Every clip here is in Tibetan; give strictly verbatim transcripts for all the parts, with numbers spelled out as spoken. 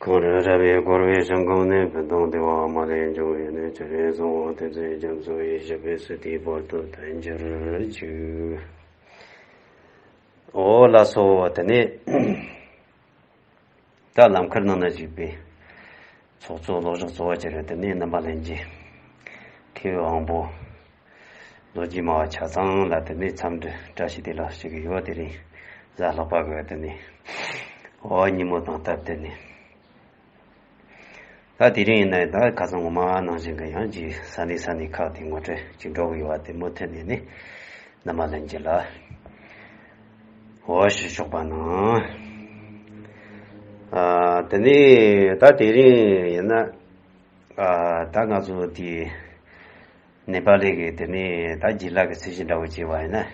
གངས་རི་ར་བས་བསྐོར་བའི་ཞིང་ཁམས་ནས། ཕུན་སུམ་བདེ་བ་མ་ལུས་འབྱུང་བའི་གནས། ཇི་སྲིད་བསྲུང་བ་དེ་ཚེ་རྒྱ་མཚོ་ཡི་ཞབས་པད་སྲིད་མཐའི་བར་དུ་བརྟན་གྱུར་ཅིག་འོ་ལགས་སོ། དེ་ནས་ད་ལམ་ཁར་ནང་ན་བཞུགས་པའི་ཚོགས་གཙོ་ལོ་ཞོག་གཙོ་བོ་ཅིག་རེད། དེ་ནས་རྣམ་པ་ལྷན་རྒྱས་མཁས་དབང་པོ་ལོ་རྒྱུས་སྨྲ་བ་ཆ་ཚང་ལ་དེ་ནས་འཚམས་འདྲི་བཀྲ་ཤིས་བདེ་ལེགས་ཞུ་གི་ཡོད། དེ་རིང་གཟའ་ལྷག་པ་གི་དེ་ནས་འོ་ཉིན་མོ་དང་སྟབས་བསྟུན་ནས། ད་དེ་རིང་ཡིན་ན་ད་ཁ་སང་ངོ་མ་ནང་བཞིན་གྱི་ཡང་ཅིག་ས་གནས་ས་གནས་ཁག་དེ་ངོ་སྤྲོད་ཅིག་འགྲོ་གི་ཡོད་པ་དེ་མུ་མཐུད་ནས་ནི་རྣམ་པ་ལྷན་རྒྱས་ལ་འོ་ཞུ་ཆོག་པ་གནང་། ཨ་དེ་ནས་ད་དེ་རིང་ཡིན་ན་ཨ་ད་ང་ཚོ་དེ་ནེ་པ་ལི་གི་དེ་ནས་ད་རྗེས་ལ་གི་ཚད་གཞི་འདྲ་བོ་བྱས་པ་ཡིན་ན།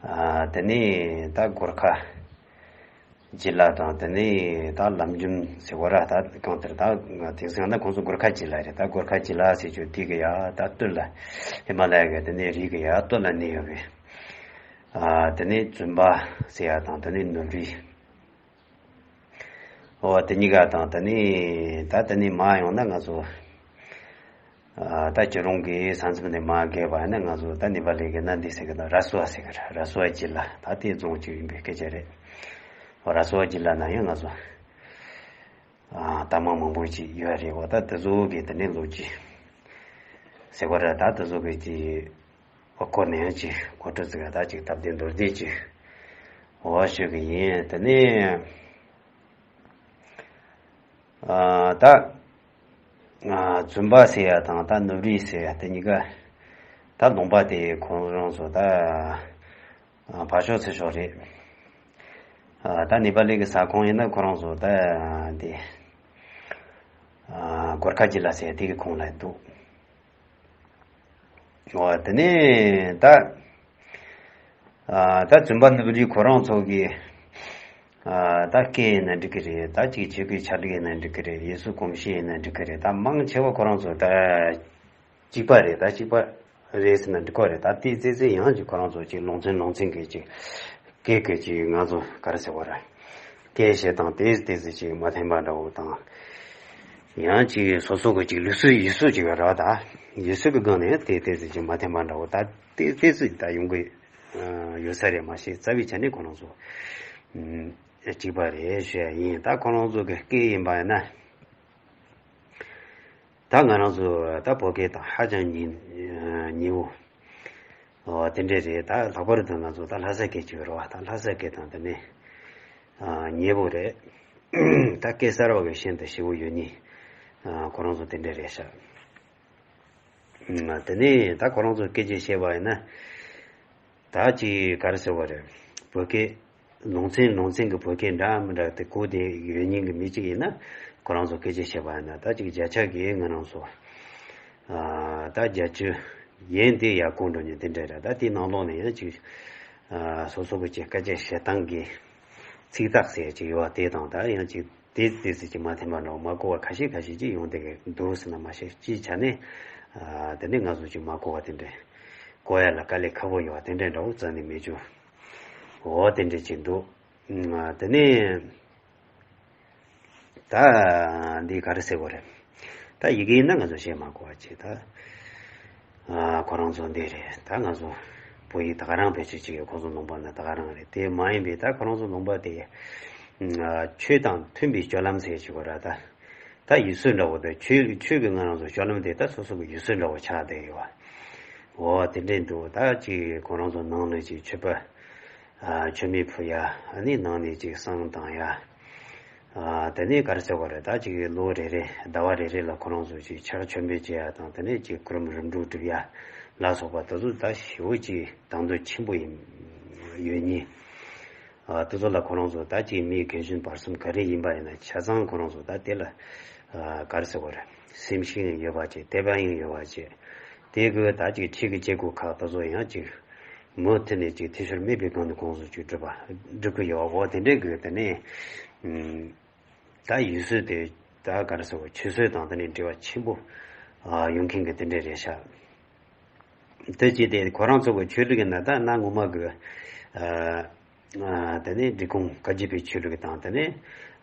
ཨ་དེ་ནས་ད་གོར་ཁ་རྗེ་ལ་དང་དེ་ནས་ད་ལམ་རྒྱུན་ཟེར་བ་ར། ད་གང་ལྟར་ད་དེང་སང་ན་ཁོང་ཚོ་གོར་ཁ་རྗེ་ལ་རེད། ད་གོར་ཁ་རྗེ་ལ་ཟེར་རྒྱུ་དེ་གི་ཡ་ད་སྟོད་ལ་ཧི་མ་ལ་ཡ་གི་དེ་ནས་རི་གི་ཡ་སྟོད་ལ་གནས་ཡོད་པའི་ཨ་དེ་ནས་བཙུན་པ་ཟེར་ཡ་དང་དེ་ནས་ནོར་བུའི་འོ་དེ་གཉིས་ཀ་དང་དེ་ནས་ད་དེ་ནས་མར་ཡོང་ན་ང་ཚོ་ཨ་ད་ཁྱེད་རང་གི་ས་མཚམས་ནས་མར་བརྒལ་བ་ཡིན་ན་ང་ཚོ་ད་ནེ་པ་ལི་གི་ན་འདི་ཟེར་གི་ན་ར་སུ་བ་ཟེར་གི་ར། ར་སུ་བ་རྗེ་ལ་ད་དེ་རྫོང་གཅིག་ཡིན་པའི་སྐད་ཆ་རེད། ར་སུ་བ་རྗེ་ལ་ན་ཡང་ང་ཚོ་ཨ་རྟ་མང་མང་པོ་ཅིག་ཡོད་རེད། འོ་ད་དེ་ཚོ་གི་དེ་ནས་ལོ་རྒྱུས་ཟེར་བ་ར། ད་དེ་ཚོ་གི་ཅིག་འོ་སྐོར་ནས་ཡང་ཅིག་གོ་སྤྲོད་ཙི་ག་ད་ཅིག་སྟབས་བདེ་མདོར་བདེ་ཅིག་འོ་ཞུ་གི་ཡིན། དེ་ནས་ཨ་ད་ཨ་བཙུན་པ་ཟེར་ཡ་དང་ད་ནུབ་རི་ཟེར་ཡ་དེ་གཉིས་ཀ་ད་ལུང་པ་དེ་ཁོང་རང་ཚོ་ད་ཨ་བར་ཤོག་ཚེ་ཤོག་རེད། ཨ་ད་ནེ་པ་ལི་གི་ས་ཁོངས་ཡིན་ན་ཁོ་རང་ཚོ་ད་དེ་ཨ་གོར་ཁ་རྗེ་ལ་ཟེར་ཡ་དེ་གི་ཁོངས་ལ་འདུག་འོ་དེ་ནས་ད་ཨ་ད་བཙུན་པ་ནུབ་རི་ཁོ་རང་ཚོ་གི་ཨ་ད་སྐད་ཡིན་ན་འགྲིག་གི་རེད། ད་ཅིག་ཆོས་སྐད་ཆ་ལུགས་ཡིན་ན་འགྲིག་གི་རེད། ཡུལ་སྲོལ་གོམས་གཤིས་ཡིན་ན་འགྲིག་གི་རེད། ད་མང་ཆེ་བ་ཁོ་རང་ཚོ་ད་གཅིག་པ་རེད། ད་གཅིག་པ་རེད་ཟེར་ན་འགྲིག་གི་རེད། ད་དེ་ཙི་ཙི་ཡང་ཅིག་ཁོ་རང་ཚོ་ཅིག་ལུང་ཚན་ལུང་ཚན་གི་ཅིག་སྐད་གི་ཅིག་ང་ཚོ་ག་རེ་ཟེར་བ་རེད། སྐད་བཤད་སྟངས་དེ་དེ་ཙི་ཅིག་མ་མཐུན་པ་འདྲ་བོ་དང་། ཡང་ཅིག་སོ་སོ་གི་ཅིག་ལུགས་སྲོལ་ཡུལ་སྲོལ་ཅིག་ཡོད་རེད་བ། ད་ཡུལ་སྲོལ་གི་སྒང་ནས་དེ་དེ་ཙི་ཅིག་མ་མཐུན་པ་འདྲ་བོ་ད་དེ་དེ་ཙི་ད་ཡོང་གི་ཡོད་ས་རེད། མ་གཞི་རྩ་བའི་ཆ་ནས་ཁོ་རང་ཚོ་གཅིག་པ་རེད་ཞུ་ཡ་ཡིན། ད་ཁོ་རང་ཚོ་གི་སྐད་ཡིན་པ་ཡིན་ན། ད་ང་རང་ཚོ་ད་བོད་སྐད་དང་ཧ་ཅང་ཉེ་ཉེ་བོ་འོ་དེ་འདྲས་རེད། ད་ལྷག་པར་དུ་ང་ཚོ་ད་ལྷ་ས་སྐད་ཅིག་རེད་བ། ད་ལྷ་ས་སྐད་དང་དེ་ནས་ཨ་ཉེ་བོ་རེད། ད་སྐད་གསར་བ་གི་ཤིན་ཏུ་ཞེ་བོ་ཡོད་ནི་ཨ་ཁོ་རང་ཚོ་དེ་འདྲས་རེད་ཤག་དེ་ནས་ད་ཁོ་རང་ཚོ་སྐད་ཆ་བཤད་པ་ཡིན་ན། ད་ཅིག་ག་རེ་ཟེར་བ་རེད། བོད་སྐད་ལུང་ཚན་ལུང་ཚན་གྱི་བོད་སྐད་འདྲ་མི་འདྲ་དེ་གོ་བསྡད་ཡོད་མཁན་གྱི་མི་གཅིག་ཡིན་ན། ཁོ་རང་ཚོ་སྐད་ཆ་བཤད་པ་ཡིན་ན། ད་ཅིག་བརྒྱ་ཆ་གི་ང་རང་ཚོ་ཨ་ད་བརྒྱད་ཅུ་ཡན་དེ་ཡར་གོ་འགྲོ་མཁན་དེ་འདྲ་རེད། ད་དེའི་ནང་ལོགས་ནས་ཡང་ཅིག་ཨ་སོ་སོ་གི་ཅིག་སྐད་ཆ་བཤད་སྟངས་ཀྱི་ཚིག་རྟགས་ཟེར་ཅིག་ཡོད་པ་དེ་དང་། ད་ཡང་ཅིག་དེ་དེ་ཚོ་ཅིག་མ་མཐུན་པ་འདྲ་བོ་མ་གོ་བ་ཁ་ཤས་ཁ་ཤས་ཅིག་ཡོང་བསྡད་ཀྱི་འདུག་ཟེར་ན་མ་ཤེས། སྤྱིའི་ཆ་ནས་ཨ་དེ་འདྲས་ང་ཚོ་ཅིག་མ་གོ་བ་དེ་འདྲས། གོ་ཡ་ལ་དཀའ་ལས་ཁག་པོ་ཡོད་པ་དེ་འདྲས་འདྲ་བོ་རྩ་ནས་མེད་རྒྱུ། འོ་དེ་འདྲས་ཅིག་འདུག་ཨ་དེ་ནས་ད་འདི་ག་རེ་ཟེར་དགོས་རེད། ད་ཡི་གེ་ཡིན་ན་ང་ཚོ་བཤད་མ་དགོས་པ་ཅིག་ད་ཨ་ཁོ་རང་ཚོ་འདི་རེད། ད་ང་ཚོ་བོད་ཡིག་ད་ག་རང་བེད་སྤྱོད་བྱེད་ཀྱི། ཁོ་ཚོ་ལུང་པ་ན་ད་ག་རང་རེད། དེ་མ་ཡིན་པའི་ད་ཁོ་རང་ཚོ་ལུང་པ་དེ་ཨ་ཆོས་དང་མཐུན་པའི་སྤྱོད་ལམ་ཟེར་བྱེད་དགོས་ར། ད་ད་ཡུལ་སྲོལ་འདྲ་བོ་དང་ཆོས་ཆོས་ཀྱི་ང་རང་ཚོ་སྤྱོད་ལམ་དེ་ད་སོ་སོ་གི་ཡུལ་སྲོལ་འདྲ་བོ་ཆགས་བསྡད་ཡོད་པ། འོ་དེ་འདྲས་འདུག་ད་ཅིག་ཁོ་རང་ཚོ་ནང་ནས་ཅིག་མཆོད་པ་ཨ་མཆོད་མེ་ཕུལ་ཡ། ཨ་ནི་ནང་ནས་ཅིག་བསང་བཏང་ཡ། ཨ་དེ་ནས་ག་རེ་ཟེར་བ་རེད། ད་ཅིག་ལོ་རེ་རེ་ཟླ་བ་རེ་རེ་ལ་ཁོ་རང་ཚོ་ཅིག་ཆར་མཆོད་འབུལ་བྱེད་ཡ་དང་། དེ་ནས་ཅིག་གུ་རུམ་རིམ་གྲོ་སྒྲུབ་ཡ་ལ་སོགས་པ་དེ་ཚོ་ད་ཞེ་བོ་ཅིག་དང་དོད་ཆེན་པོ་ཡིན་ཡོད་ནི། ཨ་དེ་ཚོ་ལ་ཁོ་རང་ཚོ་ད་ཅིག་མིའི་རྒན་གཞོན་བར་གསུམ་ག་རེ་ཡིན་པ་ཡིན་ན་ཆ་ཚང་ཁོ་རང་ཚོ་ད་དེ་ལ་ཨ་ག་རེ་ཟེར་བ་རེད། སེམས་ཤུགས་ཡང་ཡོད་པ་བྱས། དད་པ་ཡང་ཡོད་པ་བྱས། དེ་གི་ད་ཅིག་འཁྲིས་ཀྱི་བྱེད་སྒོ་ཁག་དེ་ཚོ་ཡང་ཅིག་མུ་མཐུད་ནས་ཅིག་འཐུས་ཤོར་མེད་པའི་སྒང་ནས་ཁོང་ཚོ་ཅིག་སྒྲུབ་པ་སྒྲུབ་ཀྱི་ཡོད་པ། འོ་དེ་འདྲའི་གི་དེ་ནས་ཨུམ། ད་ཡུལ་སྲོལ་དེ་ད་ག་རེ་ཟེར་བ། ཆོས་སྲོལ་དང་དེ་ནས་འབྲེལ་བ་ཆེན་པོ་ཨ་ཡོང་མཁན་གྱི་དེ་འདྲས་རེད་ཤག་དེ་ཅི་སྟེ་ཁོ་རང་ཚོ་གི་ཆོས་ལུགས་ཡིན་ན་ད་གནའ་སྔོན་མ་གི་ཨ་ ཨ་དེ་ནས་འབྲི་གུང་བཀའ་བརྒྱུད་པའི་ཆོས་ལུགས་དང་། དེ་ནས་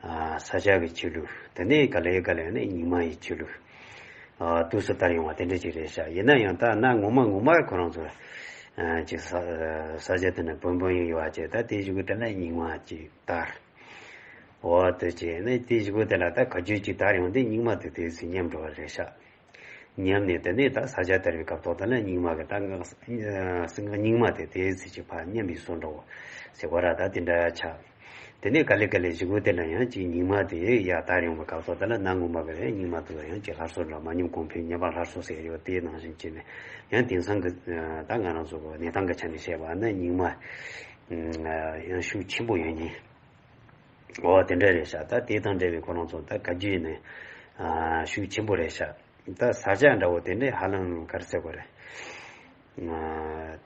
ཨ་ས་སྐྱ་གི་ཆོས་ལུགས། དེ་ནས་ག་ལེ་ག་ལེ་ནས་རྙིང་མ་ཡི་ཆོས་ལུགས། ཨ་དུས་སུ་དར་ཡོང་བ་དེ་འདྲ་ཅིག་རེད་ཤག་ཡིན་ན་ཡང་ད་གནའ་ངོ་མ་ངོ་མར་ཁོ་རང་ཚོ་ཨ་ཅིག་ས་ས་སྐྱ་དེ་ན་བོན་བོན་ཡིན་ཡོད་ཅེས། ད་དེ་གཞུག་གུ་དེ་ལ་རྙིང་མ་ཅིག་དར། འོ་དེ་བྱས་ནས་དེ་གཞུག་གུ་དེ་ལ་ད་བཀའ་བརྒྱུད་ཅིག་དར་ཡོང་དུས་རྙིང་མ་དེ་དེ་ཚོས་ཉམས་འགྲོ་བ་རེད་ཤག་ཉམས་ནས་དེ་ནས་ད་ས་སྐྱ་དར་བའི་སྐབས་ཐོག་དེ་ལ་རྙིང་མ་གི་ད་ང་ང་རྙིང་མ་དེ་དེ་ཚོས་ཅིག་ཕར་ཉམས་པའི་བཟོ་འདྲ་བོ་ཟེར་བ་ར། ད་དེ་འདྲ་ཆགས། དེ་ནས་ག་ལེ་ག་ལེ་གཞུག་གུ་དེ་ལ་ཡང་ཅིག་རྙིང་མ་དེ་ཡར་དར་ཡོང་བའི་སྐབས་ཐོག་དེ་ལ་གནའ་ངོ་མ་གི་རྙིང་མ་དེ་ལ་ཡང་ཅིག་སླར་གསོ་འདྲ། མ་ཉམས་གོང་འཕེལ། ཉམས་པ་སླར་གསོ་ཟེར་ཡོད། དེའི་ནང་བཞིན་བྱས་ནས་ཡང་དེང་སང་གི་ད་ང་རང་ཚོ་གི་གནས་སྟངས་ཀྱི་ཆ་ནས་བཤད་པ་ན་རྙིང་མ་ཡང་ཤུགས་ཆེན་པོ་ཡོད་ནི། འོ་དེ་འདྲ་རེད་ཤག་ད་དེ་དང་འབྲེལ་བའི་ཁོ་རང་ཚོ་ད་བཀའ་བརྒྱུད་ནས་ཨ་ཤུགས་ཆེན་པོ་རེད་ཤག་ད་ས་སྐྱ་འདྲ་བོ་དེ་འདྲས་ཧ་ལམ་ག་རེ་ཟེར་དགོས་རེད། ཨ་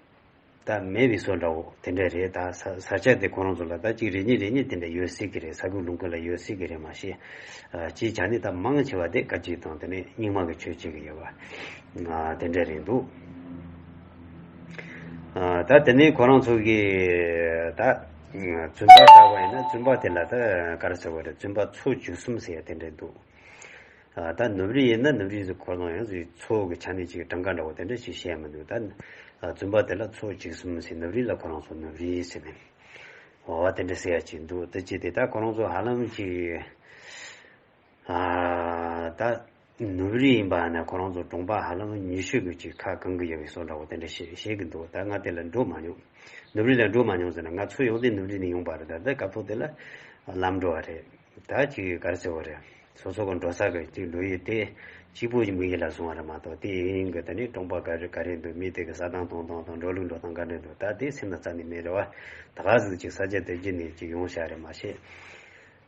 ད་མེད་པའི་བཟོ་འདྲ་བོ་དེ་འདྲས་རེད། ད་ས་ས་སྐྱ་དེ་ཁོ་རང་ཚོ་ལ་ད་ཅིག་རེ་གཉིས་རེ་གཉིས་དེ་འདྲས་ཡོད་སྲིད་ཀྱི་རེད། ས་ཁུལ་ལུང་ཁུལ་ལ་ཡོད་སྲིད་ཀྱི་རེད། མ་གཞི་ཨ་སྤྱིའི་ཆ་ནས་ད་མང་ཆེ་བ་དེ་བཀའ་བརྒྱུད་དང་དེ་ནས་རྙིང་མ་གི་ཆོས་བྱེད་ཀྱི་ཡོད་པ་ཨ་དེ་འདྲས་རེད་འདུག་ཨ་ད་དེ་ནས་ཁོ་རང་ཚོ་གིས་ད་བཙུན་པ་ལྟ་བུ་ཡིན་ན་བཙུན་པ་དེ་ལ་ད་ག་རེ་ཟེར་བ་རེད། བཙུན་པ་ཚོ་བཅུ་གསུམ་ཟེར་ཡ་དེ་འདྲ་འདུག་ཨ་ད་ནུབ་རིས་ཡིན་ན་ནུབ་རིས་སུ་ཁོ་རང་ཡང་ཚོ་གི་ཆ་ནས་ཅིག་གྲངས་ཀ་འདྲ་བོ་དེ་འདྲ་ཞིག་བཤད་མི་འདུག་ད་ཨ་བཙུན་པ་དེ་ལ་ཚོ་བཅུ་གསུམ་ཟེར། ནུབ་རིས་ལ་ཁོ་རང་ཚོ་ནུབ་རིས་ཟེར་ནས་འོ་དེ་འདྲ་ཟེར་ཡ་ཅིག་འདུག་ད་ཅི་དེ་ད་ཁོ་རང་ཚོ་ཧ་ལམ་ཅིག་ཨ་ད་ནུབ་རིས་ཡིན་པ་ན་ཁོ་རང་ཚོ་གྲོང་པ་ཧ་ལམ་ཉི་ཤུ་གི་ཅིག་ཁ་གང་གི་ཡོད་པའི་བཟོ་འདྲ་བོ་དེ་འདྲ་བཤད་བཤད་གི་འདུག་ད་ང་དེ་ལ་འགྲོ་མ་མྱོང་། ནུབ་རིས་ལ་འགྲོ་མ་མྱོང་ཟེར་ན་ང་ཚོ་ཡོང་དུས་ནུབ་རིས་ནས་ཡོང་པ་རེད། ད་ལྟ་སྐབས་ཐོག་དེ་ལ་ལམ་འགྲོ་བ་རེད། ད་ཅིག་ག་རེ་ཟེར་བ་རེད། སོ་སོ་གི་འགྲོ་ས་གི་ཅིག་འགྲོ་ཡུལ་དེ་གཅིག་པུ་མིག་ཡིད་ལ་སོང་བ་རེད་མ་གཏོགས། དེ་ཡིན་གི་ད་ནི་གྲོང་པ་ག་རེ་ག་རེ་འདུག་མི་དེ་གི་ཟ་སྟངས་འཐུང་སྟངས་དང་འགྲོ་ལུགས་འགྲོ་སྟངས་ག་འདྲ་འདུག་ད་དེ་སེམས་ལ་རྩ་ནས་མེད་རེད་བ། ད་ག་ཟིག་ཅིག་ས་ཆ་དེ་བརྒྱུད་ནས་ཅིག་ཡོང་བཞག་རེད་མ་གཞི།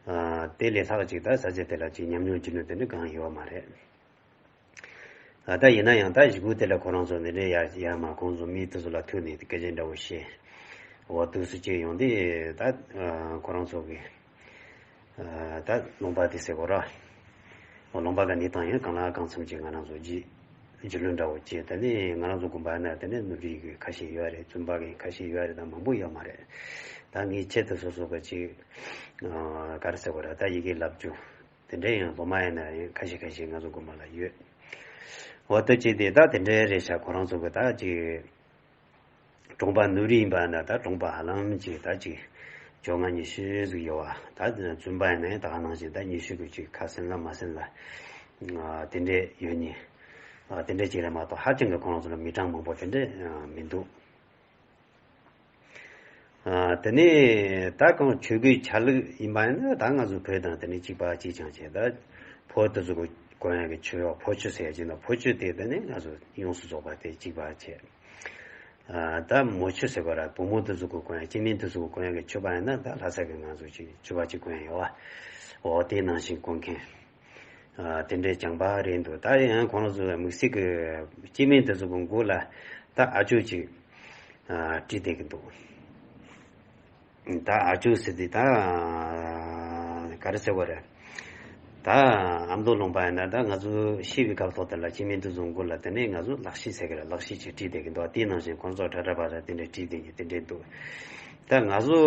ཨ་དེ་ལས་ལྷག་ཅིག་ད་ས་ཆ་དེ་ལ་ཅིག་ཉམས་མྱོང་བྱེད་ནུས་དེ་འདྲ་གང་ཡོད་མ་རེད། ཨ་ད་ཡིན་ན་ཡང་ད་གཞུག་གུ་དེ་ལ་ཁོ་རང་ཚོ་འདི་འདྲའི་ཡར་ཡར་མར་ཁོང་ཚོ་མི་དེ་ཚོ་ལ་ཐུག་ནས་སྐད་ཆ་འདྲ་བོ་བཤད། འོ་དུས་སུ་སྐྱེས་ཡོང་དུས་ད་ཨ་ཁོ་རང་ཚོ་གི་ཨ་ད་ལུང་པ་དེ་ཟེར་གོ་ར། འོ་ལུང་པ་གི་གནས་སྟངས་ཡང་གང་ལ་གང་འཚམ་ཅིག་ང་རང་ཚོ་རྗེས་རྗེས་ལུས་འདྲ་བོ་བྱས། ད་ནི་ང་རང་ཚོ་དགོན་པ་ན་དེ་ནས་ནུབ་རིས་ཀྱི་ཁ་ཤས་ཡོད་རེད། བཙུན་པ་གི་ཁ་ཤས་ཡོད་རེད། ད་མང་པོ་ཡོད་མ་རེད། ད་ངས་ཆེད་དུ་སོ་སོ་གི་ཅིག་ཨ་ག་རེ་ཟེར་དགོས་རེད། ད་ཡི་གེ་བསླབ་རྒྱུ་དེ་འདྲ་ཡང་སློབ་མ་ཡིན་ན་ཡང་ཁ་ཤས་ཁ་ཤས་ང་ཚོ་དགོན་པ་ལ་ཡོད། འོ་ད་ཅི་དེ་ད་དེ་འདྲའི་རེད་ཤག་ཁོ་རང་ཚོ་གི་ད་ཅིག་གྲོང་པ་ནུབ་རིས་ཡིན་པ་ན་ད་གྲོང་པ་ཧ་ལམ་ཅིག་ད་ཅིག་བཅོ་ལྔ་ཉི་ཤུ་ཟིག་ཡོད་བ། ད་བཙུན་པ་ཡིན་ན་ཡང་ད་ག་ནང་བཞིན་ད་ཉི་ཤུ་གི་ཅིག་ཁ་སེམས་ལ་མ་སེམས་ལ་ཨ་དེ་འདྲས་ཡོད་ནི། ཨ་དེ་འདྲས་ཅིག་རེད་མ་གཏོགས་ཧ་ཅང་གི་ཁོ་རང་ཚོ་ལ་མི་གྲངས་མང་པོ་དེ་འདྲས་ཨ་མི་འདུག་ཨ་དེ་ནས་ད་གང་ཆོས་གོས་ཆ་ལུགས་ཡིན་པ་ཡིན་ན་ད་ང་ཚོ་བོད་དང་དེ་ནས་གཅིག་པ་གཅིག་རྐྱང་བྱས། ད་ཕོ་དེ་ཚོ་གི་གོན་ཡག་གི་ཆོས་ཡོད། ཕོ་ཆོས་ཟེར་ཡག་ཅིག་ན་ཕོ་ཆོས་དེ་དེ་ནས་ང་ཚོ་ཡོངས་སུ་རྫོགས་པ་དེ་གཅིག་པ་བྱས། ཨ་ད་མོ་ཆོས་ཟེར་བ་ར་བུ་མོ་དེ་ཚོ་གི་གོན་ཡག་སྐྱེ་དམན་དེ་ཚོ་གི་གོན་ཡག་གི་མཆོད་པ་ཡིན་ན་ད་ལྷ་ས་གི་ང་ཚོ་གཅིག་མཆོད་པ་གཅིག་གོན་ཡག་ཡོད་བ། འོ་དེ་ནང་བཞིན་གོན་མཁན། ཨ་དེ་འདྲའི་བྱམས་པ་རེད་འདུག་ད་ཡང་ཁོང་ཚོ་དམིགས་བསལ་གྱི་སྐྱེ་དམན་དེ་ཚོ་གི་མགོ་ལ་ད་ཨ་ཅོ་ཅིག་ཨ་བྲིས་བསྡད་ཀྱི་འདུག་ད་ཨ་ཅོ་ཟེར་དེ་ད་ག་རེ་ཟེར་བ་རེད། ད་ཨ་མདོ་ལུང་པ་ཡིན་ན་ད་ང་ཚོ་ཤི་བའི་སྐབས་ཐོག་དེ་ལ་སྐྱེ་དམན་དེ་ཚོ་མགོ་ལ་དེ་ནས་ང་ཚོ་ལག་ཤེས་ཟེར་གི་རེད། ལག་ཤེས་ཅིག་བྲིས་བསྡད་ཀྱི་འདུག་དེའི་ནང་བཞིན་ཁོང་ཚོ་ཁྲ་ཁྲ་པ་ཏྲ་དེ་འདྲའི་བྲིས་བསྡད་ཀྱི་དེ་འདྲའི་འདུག་ད་ང་ཚོ་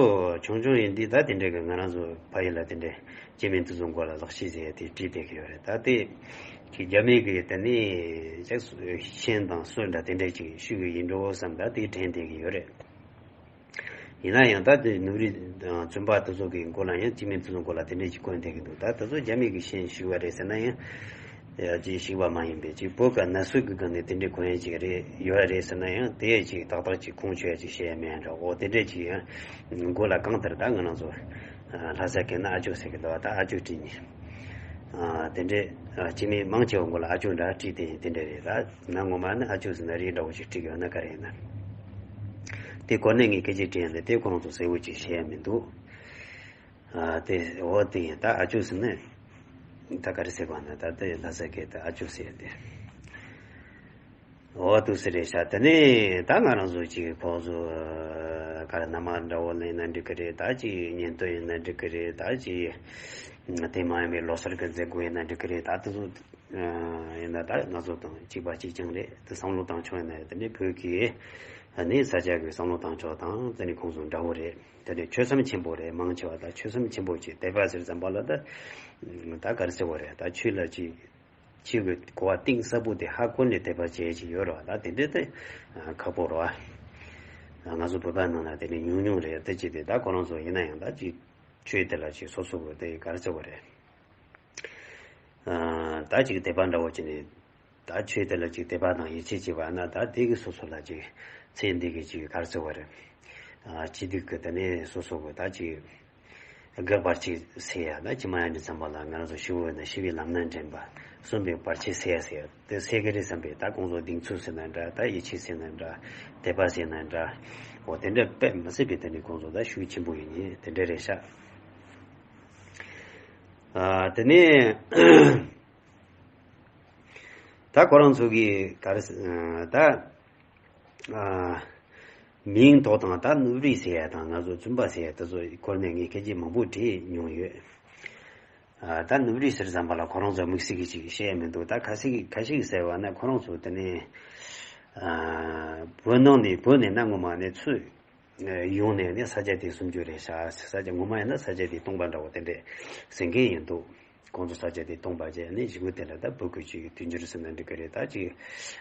ཆུང་ཆུང་ཡིན་དུས་ད་དེ་འདྲའི་གི་ང་རང་ཚོ་ཕ་ཡུལ་ལ་དེ་འདྲའི་སྐྱེ་དམན་དེ་ཚོ་མགོ་ལ་ལག་ཤེས་ཟེར་ཡ་དེ་བྲིས་བསྡད་ཀྱི་ཡོད་རེད། ད་དེ་ཅིག་རྒྱ་མི་གི་དེ་ནས་ཅིག་ཤན་དང་སྲོལ་འདྲ་དེ་འདྲ་ཅིག་ཤུལ་གི་ཡིན་འགྲོ་བསམ། ད་དེ་དྲན་བསྡད་ཀྱི་ཡོད་རེད། ཡིན་ན་ཡང་ད་དེ་ནུབ་རིས་བཙུན་པ་དེ་ཚོ་གི་མགོ་ལ་ཡང་སྐྱེ་དམན་དེ་ཚོ་མགོ་ལ་དེ་འདྲ་ཅིག་གོན་བསྡད་ཀྱི་འདུག་ད་དེ་ཚོ་རྒྱ་མི་གི་ཤན་ཞིག་པ་རེད་ཟེར་ན་ཡང་ཅིག་ཞིག་པ་མ་ཡིན་པའི་ཅིག་བོད་ཀྱི་ན་སྲོལ་གི་སྒང་ནས་དེ་འདྲའི་གོན་ཡ་ཅིག་རེད་ཡོད་རེད་ཟེར་ན་ཡང་དེ་ཅིག་ཏག་ཏག་ཅིག་ཁུངས་ཆོད་ཡ་ཅིག་བཤད་ཡ་མེད་འདྲ། འོ་དེ་འདྲ་ཅིག་ཡང་མགོ་ལ་གང་ལྟར་ད་ང་རང་ཚོ་ལྷ་ས་ཁེལ་ན་ཨ་ཅོ་ཟེར་གི་འདུག་ད་ཨ་ཅོ་བྲིས་ནས་དེ་འདྲའི་སྐྱེ་དམན་མང་ཆེ་བ་མགོ་ལ་ཨ་ཅོ་འདྲ་བྲིས་དེ་དེ་འདྲ་རེད། ད་ང་ངོ་མ་ནི་ཨ་ཅོ་ཟེར་ན་རེད་འདྲ་བོ་ཅིག་བྲིས་ཡོད་ན་ག་རེ་ཡིན་ན། དེ་གོ་ནས་ངས་སྐད་ཆ་དྲིས་ཡོང་དུས་དེ་ཁོ་རང་ཚོ་གསལ་བོ་ཅིག་བཤད་ཡ་མི་འདུག་ཨ་དེ་འོ་དེ་ཡིན། ད་ཨ་ཅོ་ཟེར་ནས་ད་ག་རེ་ཟེར་གོ་ན། ད་དེ་ལྷ་ས་སྐད་དུ་ཨ་ཅོ་ཟེར་ཡ་དེ་འོ་དུ་ཟེར་རེད་ཤག་དེ་ནས་ད་ང་རང་ཚོ་ཅིག་ཁོང་ཚོ་ག་རེ་མནའ་མ་འདྲ་བོ་ལེན་ན་འགྲིག་གི་རེད། ད་ཅིག་གཉེན་སྟོན་ཡིན་ན་འགྲིག་གི་རེད། ད་ཅིག་དེ་མ་ཡིན་པའི་ལོ་གསར་གི་མཛད་སྒོ་ཡིན་ན་འགྲིག་གི་རེད། ད་དེ་ཚོ་ཡིན་ན་ད་ང་ཚོ་དང་གཅིག་པ་གཅིག་རྐྱང་རེད། དེ་བསམ་བློ་བཏང་ཕྱོགས་ཡིན་ན་དེ་འདྲའི་བོད་ཀྱི་ ཨ་ནི་ས་སྐྱ་གི་བསམ་བློ་བཏང་ཕྱོགས་དང་དེ་ནི་ཁོང་ཚོ་འདྲ་བོ་རེད། དེ་ནི་ཆོས་བསམ་ཆེན་པོ་རེད། མང་ཆེ་བ་ད་ཆོས་བསམ་ཆེན་པོ་ཅིག་དད་པ་ཟེར་ཙམ་པ་ལ་ད་ད་ག་རེ་ཟེར་བ་རེད། ད་ཆོས་ལ་ཅིག་ཆོས་ཀྱི་གོ་བ་གཏིང་ཟབ་པོ་དེ་ཧ་གོ་ནས་དད་པ་བྱེད་ཀྱི་ཡོད་རེད་བ། ད་དེ་འདྲ་དེ་ཁག་པོ་རེད་བ། ང་ཚོ་བོད་པ་ནང་ལ་དེ་ནི་ཉུང་ཉུང་རེད། དེ་ཅི་སྟེ་ད་ཁོ་རང་ཚོ་ཡིན་ན་ཡང་ད་ཅིག་ཆོས་དེ་ལ་ཅིག་སོ་སོ་གི་དེ་ག་རེ་ཟེར་བ་རེད། ཨ་ད་ཅིག་དད་པ་འདྲ་བོ་བྱས་ནས་ད་ཆོས་དེ་ལ་ཅིག་དད་པ་དང་ཡིད་ཆེས་བྱེད་པ་ན་ད་དེ་གི་སོ་སོ་ལ་ཅིག་ཚེ་འདི་གི་ཅིག་ག་རེ་ཟེར་བ་རེད། ཨ་སྐྱིད་སྡུག་གི་དེ་ནས་སོ་སོ་གི་ད་ཅིག་དགག་བར་ཆད་སེལ་ཡ། ད་ཕྱི་མ་ཡང་འདི་ཙམ་པ་ལ་ང་རང་ཚོ་ཤི་བོ་ན་ཤི་བའི་ལམ་སྣ་འདྲེན་པ། གསོན་པའི་བར་ཆད་སེལ་ཡ་ཟེར་ཡ་དེ་སེལ་གི་རེད་བསམ་པས། ད་ཁོང་ཚོ་གདེང་ཚོད་ཟེར་ན་འདྲ། ད་ཡིད་ཆེས་ཟེར་ན་འདྲ། དད་པ་ཟེར་ན་འདྲ། འོ་དེ་འདྲ་དཔེ་མི་སྲིད་པའི་དེ་ནས་ཁོང་ཚོ་ད་ཤུགས་ཆེན་པོ་ཡིན་ནི་དེ་འདྲ་རེད་ཤག་ཨ་དེ་ནས་ད་ཁོ་རང་ཚོ་གི་ག་རེ་ཟེར་ད་ཨ་མིང་ཐོག་དང་ད་ནུབ་རིས་ཟེར་ཡ་དང་ང་ཚོ་བཙུན་པ་ཟེར་ཡ་དེ་ཚོ་སྐོར་ནས་ངས་སྐད་ཆ་མང་པོ་དྲིས་མྱོང་ཡོད། ཨ་ད་ནུབ་རིས་ཟེར་ཙམ་པ་ལ་ཁོ་རང་ཚོ་དམིགས་བསལ་གྱི་ཅིག་བཤད་ཡ་མི་འདུག་ད་ཁ་ཤས་ཀྱིས་ཁ་ཤས་ཀྱིས་ཟེར་བ་ན་ཁོ་རང་ཚོ་དེ་ནས་ཨ་བོད་ནང་ནས་བོད་ནས་ན་ངོ་མ་ནས་ཚུར་ཡོང་ནས་ནས་ས་ཆ་དེ་སུམ་ཅུ་རེད་ཤག་ས་ཆ་ངོ་མ་ཡིན་ན་ས་ཆ་དེ་སྟོང་པ་འདྲ་བོ་དེ་འདྲས་ཟེར་མཁན་ཡིན་འདུག་ཁོང་ཚོ་ས་ཆ་དེ་སྟོང་པ་བྱས་ནས་གཞུག་གུ་དེ་ལ་ད་བོད་ཀྱི་ཅིག་མཐུན་འགྱུར་ཟེར་ན་འགྲིག་གི་རེད། ད་ཅིག་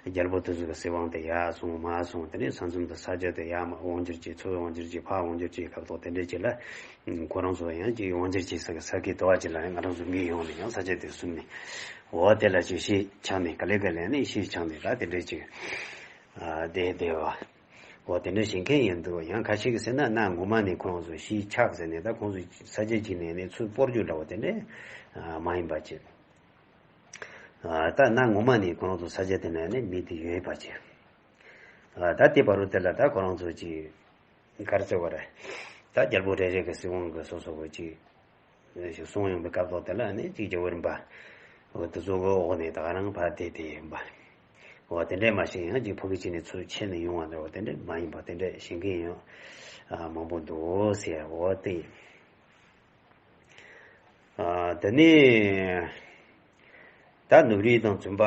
རྒྱལ་པོ་དེ་ཚོ་གི་སྲིད་དབང་དེ་ཡར་སོང་མར་སོང་དེ་ནས་ས་མཚམས་དང་ས་ཆ་དེ་ཡར་མར་དབང་སྒྱུར་བྱས་ཚུར་དབང་སྒྱུར་བྱས་ཕར་དབང་སྒྱུར་བྱས་སྐབས་ཐོག་དེ་འདྲས་ཅིག་ལ་ཁོ་རང་ཚོ་ཡང་ཅིག་དབང་སྒྱུར་བྱས་ས་གི་ས་ཁུལ་དེ་བ་ཅིག་ལ་ཡང་ང་རང་ཚོ་མི་ཡོང་ནས་ཡང་ས་ཆ་དེ་བཟུང་ནས་འོ་དེ་ལ་ཅིག་གཞིས་ཆགས་ནས་ག་ལེ་ག་ལེ་ནས་གཞིས་ཆགས་ནས་ད་དེ་འདྲས་ཅིག་ཨ་བསྡད་བསྡད་བ། འོ་དེ་འདྲ་བྱེད་མཁན་ཡིན་འདུག་ཡང་ཁ་ཤས་ཀྱིས་ཟེར་ན་གནའ་སྔོན་མ་ནས་ཁོ་རང་ཚོ་གཞིས་ཆགས་ཟེར་ནས་ད་ཁོང་ཚོ་ས་ཆ་གཅིག་ནས་ནས་ཚུར་སྤོ་རྒྱུ་འདྲ་བོ་དེ་འདྲ་མ་ཡིན་པ་ཅིག་ད་གནའ་སྔོན་མ་ནས་ཁོ་རང་ཚོ་ས་ཆ་དེ་ན་ནས་མི་དེ་ཡོད་པ་ཅིག་ད་དེ་བར་དུ་དེ་ལ་ད་ཁོ་རང་ཚོ་ཅིག་ག་རེ་ཟེར་བ་རེད། ད་རྒྱལ་པོ་རེ་རེ་གི་སྲིད་དབང་གི་སོ་སོ་གི་ཅིག་ཞིག་སོང་ཡོང་པའི་སྐབས་ཐོག་དེ་ལ་ནི་གཅིག་རྒྱལ་བོ་རིམ་པ་འོ་དེ་ཚོ་གི་འོག་ནས་ད་ག་རང་ཕར་བསྡད་དེ་ཡིན་པ། འོ་དེ་འདྲས་མ་ཤེས་ཡང་གཅིག་ཕ་གི་གཅིག་ནས་ཚུར་ཁྱེར་ནས་ཡོང་བ་འདྲ་བོ་དེ་འདྲས་མ་ཡིན་པ་དེ་འདྲས་ཤེས་མཁན་ཡང་མང་པོ་འདུག་ཟེར། འོ་དེ་ཡིན། དེ་ནས་ད་ནུབ་རིས་དང་བཙུན་པ།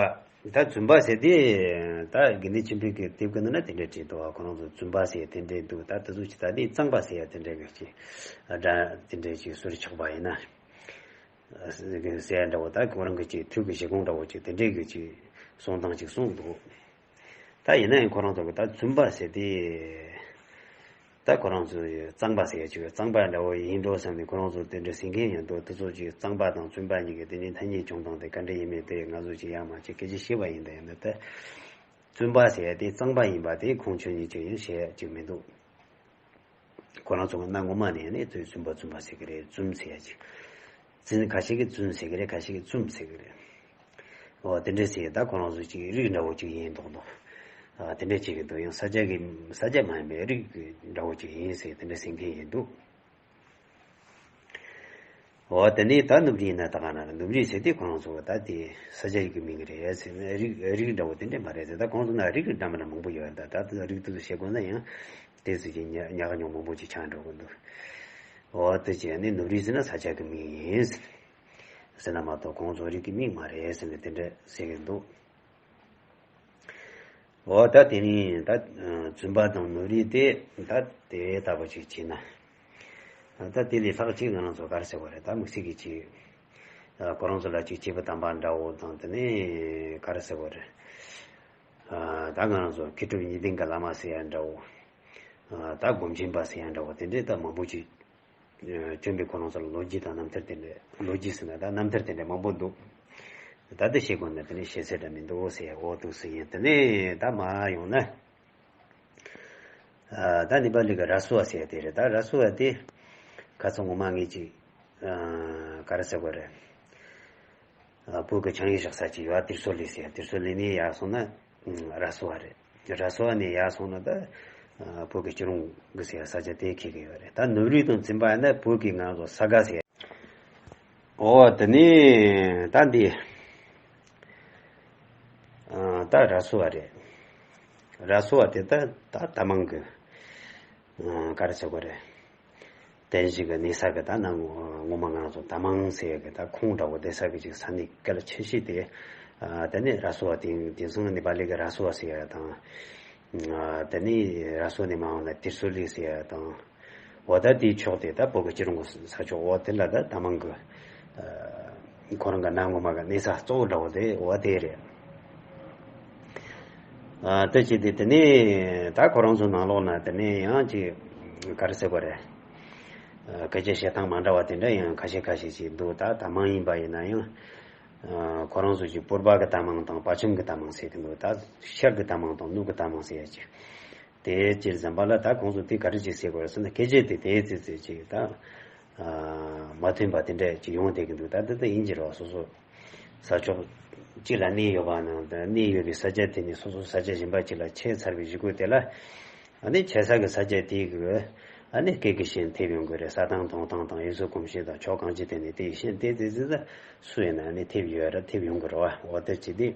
ད་བཙུན་པ་ཟེར་དེ་ད་དགེ་འདུན་ཆོས་འཕེལ་གྱི་དེབ་ཀྱི་ནང་ན་དེ་འདྲས་བྲིས་འདུག་ཁོ་རང་ཚོ་བཙུན་པ་ཟེར་དེ་འདྲས་འདུག་ད་དེ་ཚོ་ཅིག་ད་ལྟའི་གཙང་པ་ཟེར་ཡ་དེ་འདྲས་ཀྱི་ཅིག་སྒྲ་དེ་འདྲས་ཅིག་ཟུར་ཆག་པ་ཡིན་ན་ཟེར་ཡ་འདྲ་བོ། ད་ཁོ་རང་གི་ཅིག་ཐུགས་ཀྱི་བཞེད་དགོངས་འདྲ་བོ་ཅིག་དེ་འདྲས་ཀྱི་ཅིག་གསུང་སྟངས་ཅིག་གསུངས་འདུག་ད་ཡིན་ན་ཡང་ཁོ་རང་ཚོ་གི་ད་བཙུན་པ་ཟེར་དེ། ད་ཁོ་རང་ཚོ་གཙང་པ་ཟེར་ཡ་ཅིག་གཙང་པ་འདྲ་བོ་ཡིན་འགྲོ་བསམ་ནས་ཁོ་རང་ཚོ་དེ་འདྲ་ཟེར་མཁན་ཡང་འདུག་དེ་ཚོ་ཅིག་གཙང་པ་དང་བཙུན་པ་གཉིས་ཀྱི་དེ་ནི་ཐ་སྙད་སྦྱོང་སྟངས་དེ་ག་འདྲ་ཡིན་མིན་དེ་ང་ཚོ་ཅིག་ཡང་མ་ཅིག་སྐད་ཆ་བཤད་པ་ཡིན། ད་ཡིན་ན་ད་བཙུན་པ་ཟེར་ཡ་དེ་གཙང་པ་ཡིན་པ་དེ་ཁོང་ཁྱོད་གཉིས་ཀྱིས་ཡང་བཤད་ཡ་ཅིག་མི་འདུག་ཁོ་རང་ཚོ་གི་གནའ་སྔོན་མ་ནས་ནས་དུས་བཙུན་པ་བཙུན་པ་ཟེར་གི་རེད། བཙུན་ཟེར་ཡ་ཅིག་བཙུན་ཁ་ཤས་ཀྱིས་བཙུན་ཟེར་གི་རེད། ཁ་ཤས་ཀྱིས་བཙུམ་ཟེར་གི་རེད། འོ་དེ་འདྲས་ཟེར་ད་ཁོ་རང་ཚོ་ཅིག་རིགས་འདྲ་བོ་ཅིག་ཡིན་མདོག་མདོག་ཨ་དེ་འདྲས་ཅིག་གི་འདུག་ཡང་ས་སྐྱ་གི་ས་སྐྱ་མ་ཡིན་པའི་རིགས་འདྲ་བོ་ཅིག་ཡིན་ཟེར་དེ་འདྲས་ཟེར་མཁན་ཡིན་འདུག་འོ་དེ་ནས་ད་ནུབ་རིས་ཡིན་ན་ད་ག་ན་ནུབ་རིས་ཟེར་དེ་ཁོ་རང་ཚོ་ད་དེ་ས་ཆ་ཡི་གི་མིང་རེད་ཟེར་ན་རིགས་རིགས་འདྲ་བོ་དེ་འདྲས་མ་རེད་ཟེར། ད་ཁོང་ཚོ་ན་རིགས་འདྲ་མི་འདྲ་མང་པོ་ཡོད། ད་ད་རིགས་དེ་བཤད་དགོས་ན་ཡང་དེ་ཚོ་ཅིག་ཉག་ཉག་ཉོག་མང་པོ་ཅིག་ཆགས་འགྲོ་གི་འདུག་འོ་དེ་བྱས་ནས་ནུབ་རིས་ཟེར་ན་ས་ཆ་གི་མིང་ཡིན་ཟེར་ན་མ་གཏོགས་ཁོང་ཚོ་རིགས་ཀྱི་མིང་མ་རེད་ཟེར་ནས་དེ་འདྲ་ཟེར་གི་འདུག་འོ་ད་དེ་ནི་ད་བཙུན་པ་དང་ནུབ་རིས་དེ་ད་དེ་ལྟ་བུ་ཅིག་བྱས་ན། ད་དེ་ལས་ལྷག་ཅིག་ང་རང་ཚོ་ག་རེ་ཟེར་བ་རེད། ད་དམིགས་བསལ་གྱི་ཅིག་ཁོ་རང་ཚོ་ལ་ཅིག་སྐྱེས་བུ་དམ་པ་འདྲ་བོ་དང་དེ་ནས་ག་རེ་ཟེར་བ་རེད། ད་ང་རང་ཚོ་མཁས་གྲུབ་གཉིས་ལྡན་གྱི་བླ་མ་ཟེར་ཡ་འདྲ་བོ། ད་སྒོམ་ཆེན་པ་ཟེར་ཡ་འདྲ་བོ་དེ་འདྲས་ད་མང་པོ་ཅིག་བྱོན་པའི་ཁོ་རང་ཚོ་ལ་ལོ་རྒྱུས་དང་རྣམ་ཐར་དེ་འདྲས། ལོ་རྒྱུས་ཟེར་ན་ད་རྣམ་ཐར་དེ་འདྲས་མང་པོ་འདུག་ད་དེ་བཤད་དགོས་ན་དེ་ནས་བཤད་ཚད་འདྲ་མི་འདུག་ཟེར་ཡ་འོ་འདུག་ཟེར་ཡིན། དེ་ནས་ད་མར་ཡོང་ན། ད་ནེ་པ་ལི་གི་ར་སུ་བ་ཟེར་ཡ་དེ་རེད། ད་ར་སུ་བ་དེ་ཁ་སང་ངོ་མ་ངེད་ཅིག་ག་རེ་ཟེར་དགོས་རེད། བོད་ཀྱི་ཆང་ཡིག་བཞག་ས་ཅིག་ཡོད། དིར་སོ་ལི་ཟེར་ཡ། དིར་སོ་ལི་ནས་ཡར་སོང་ན་ར་སུ་བ་རེད། ར་སུ་བ་ནས་ཡར་སོང་ན་ད་བོད་ཀྱི་སྐྱིད་རོང་གི་ཟེར་ཡ་ས་ཆ་དེ་འཁེལ་གི་ཡོད་རེད། ད་ནུབ་རིས་དང་བཙུན་པ་ཡིན་ན་བོད་ཀྱི་ང་ཚོ་ས་དགའ་ཟེར་ཡ། འོ་དེ་ནས་ད་འདི་ད་ར་སུ་བ་རེད། ར་སུ་བ་དེ་ད་ད་ད་མང་གི་ག་རེ་ཟེར་དགོས་རེད། བསྟན་བཤིག་གི་གནས་ས་གི་ད་ནང་ངོ་མ་ང་ཚོ་ད་མང་ཟེར་གི་ད་ཁོངས་འདྲ་བོ་བསྡད་ས་གི་ཅིག་ས་གནས་གལ་ཆེ་ཤོས་དེ། དེ་ནས་ར་སུ་བ་དེ་དེང་སང་ནེ་པ་ལི་གི་ར་སུ་བ་ཟེར་ཡ་དང་ དེ་ནས་ར་སོ་ནས་མར་འོང་ན་ཏིར་སོ་ལི་ཟེར་ཡ་དང་། འོ་ད་དེའི་ཕྱོགས་དེ་ད་བོད་ཀྱི་སྤྱི་རོང་གི་ས་ཕྱོགས་འོ་དེ་ལ་ད་ད་མང་གི་ཁོ་རང་གི་གནའ་སྔོན་མ་གི་གནས་ས་གཙོ་བོ་འདྲ་བོ་དེ་འོ་དེ་རེད། དེ་བྱས་ཏེ་དེ་ནས་ད་ཁོ་རང་ཚོ་ནང་ལོགས་ན་དེ་ནས་ཡང་ཅིག་ག་རེ་ཟེར་དགོས་རེད། སྐད་ཆ་བཤད་སྟངས་མ་འདྲ་བ་དེ་འདྲ་ཡང་ཁ་ཤས་ཁ་ཤས་ཅིག་འདུག་ད་ད་མང་ཡིན་པ་ཡིན་ན་ཡང་། ཁོ་རང་ཚོ་ཅིག་པུར་བ་གི་ད་མང་དང་བར་ཁྱིམ་གི་ད་མང་ཟེར་གི་འདུག་ད་ཤར་གི་ད་མང་དང་ནུབ་གི་ད་མང་ཟེར་ཡ་ཅིག་དེ་ཅིག་ཟམ་པ་ལ་ད་ཁོང་ཚོ་དེ་ག་རེ་ཅིག་ཟེར་དགོས་རེད་ཟེར་ན་སྐད་ཆ་དེ་དེ་ཙི་ཙི་ཅིག་ད་མ་མཐུན་པ་དེ་འདྲ་ཅིག་ཡོང་བསྡད་གི་འདུག་ད་འདི་ད་ཡིན་གྱི་རེད་བ། སོ་སོ་ས་ཕྱོགས་གཅིག་ལ་གནས་ཡོད་པ་ན་གནས་ཡོད་པའི་ས་ཆ་དེ་ནས་སོ་སོ་ས་ཆ་གཞན་པ་ཅིག་ལ་ཆས་ཚར་བའི་གཞུག་གུ་དེ་ལ། ཨ་ནི་ཆེ་ས་གི་ས་ཆ་དེའི་གི་ཨ་ནི་སྐད་ཀྱི་ཤན་ཐེབས་ཡོང་གི་རེད། ས་དང་གདོང་ཐང་དང་ཡུལ་སྲོལ་གོམས་གཤིས་དང་ཕྱོགས་གང་ཅི་དེ་ནས་དེའི་ཤན་དེ་དེ་དེ་དེ་སུ་ཡིན་ན་ཨ་ནི་ཐེབས་ཡོད་ར་ཐེབས་ཡོང་གི་རེད་བ། འོ་དེ་ཅི་དེ་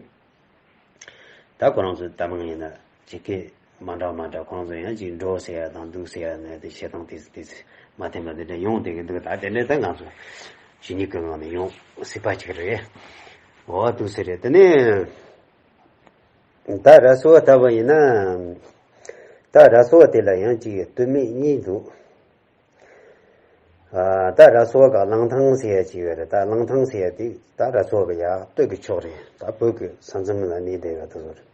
ད་ཁོ་རང་ཚོ་ད་མང་ཡིན་ན་ཅི་སྐད་མ་འདྲ་མ་འདྲ་ཁོ་རང་ཚོ་ཡང་ཅིག་འགྲོ་ཟེར་ཡ་དང་འདུག་ཟེར་ཡ་ནས་དེ་བཤད་སྟངས་དེ་དེ་མ་མཐུན་པ་དེ་འདྲ་ཡོང་བསྡད་གི་འདུག་ད་དེ་འདྲ་ད་ང་ཚོ་ཇི་སྙེད་ཀྱི་ངང་ནས་ཡོང་སྲིད་པ་ཅིག་རེད། འོ་འདུག་ཟེར་རེད། དེ་ནས། ད་ར་སོ་བ་ལྟ་བུ་ཡིན་ན། ད་ར་སོ་བ་དེ་ལ་ཡང་ཅིག་སྟོད་སྨད་གཉིས་འདུག་ཨ། ད་ར་སོ་བ་ག་གླང་ཐང་ཟེར་ཡ་ཅིག་ཡོད་རེད། ད་གླང་ཐང་ཟེར་ཡ་དེ་ད་ར་སོ་བ་གི་ཡ་སྟོད་ཀྱི་ཕྱོགས་རེད། ད་བོད་ཀྱི་ས་མཚམས་ལ་གནས་བསྡད་ཡ་དེ་ཚོ་རེད།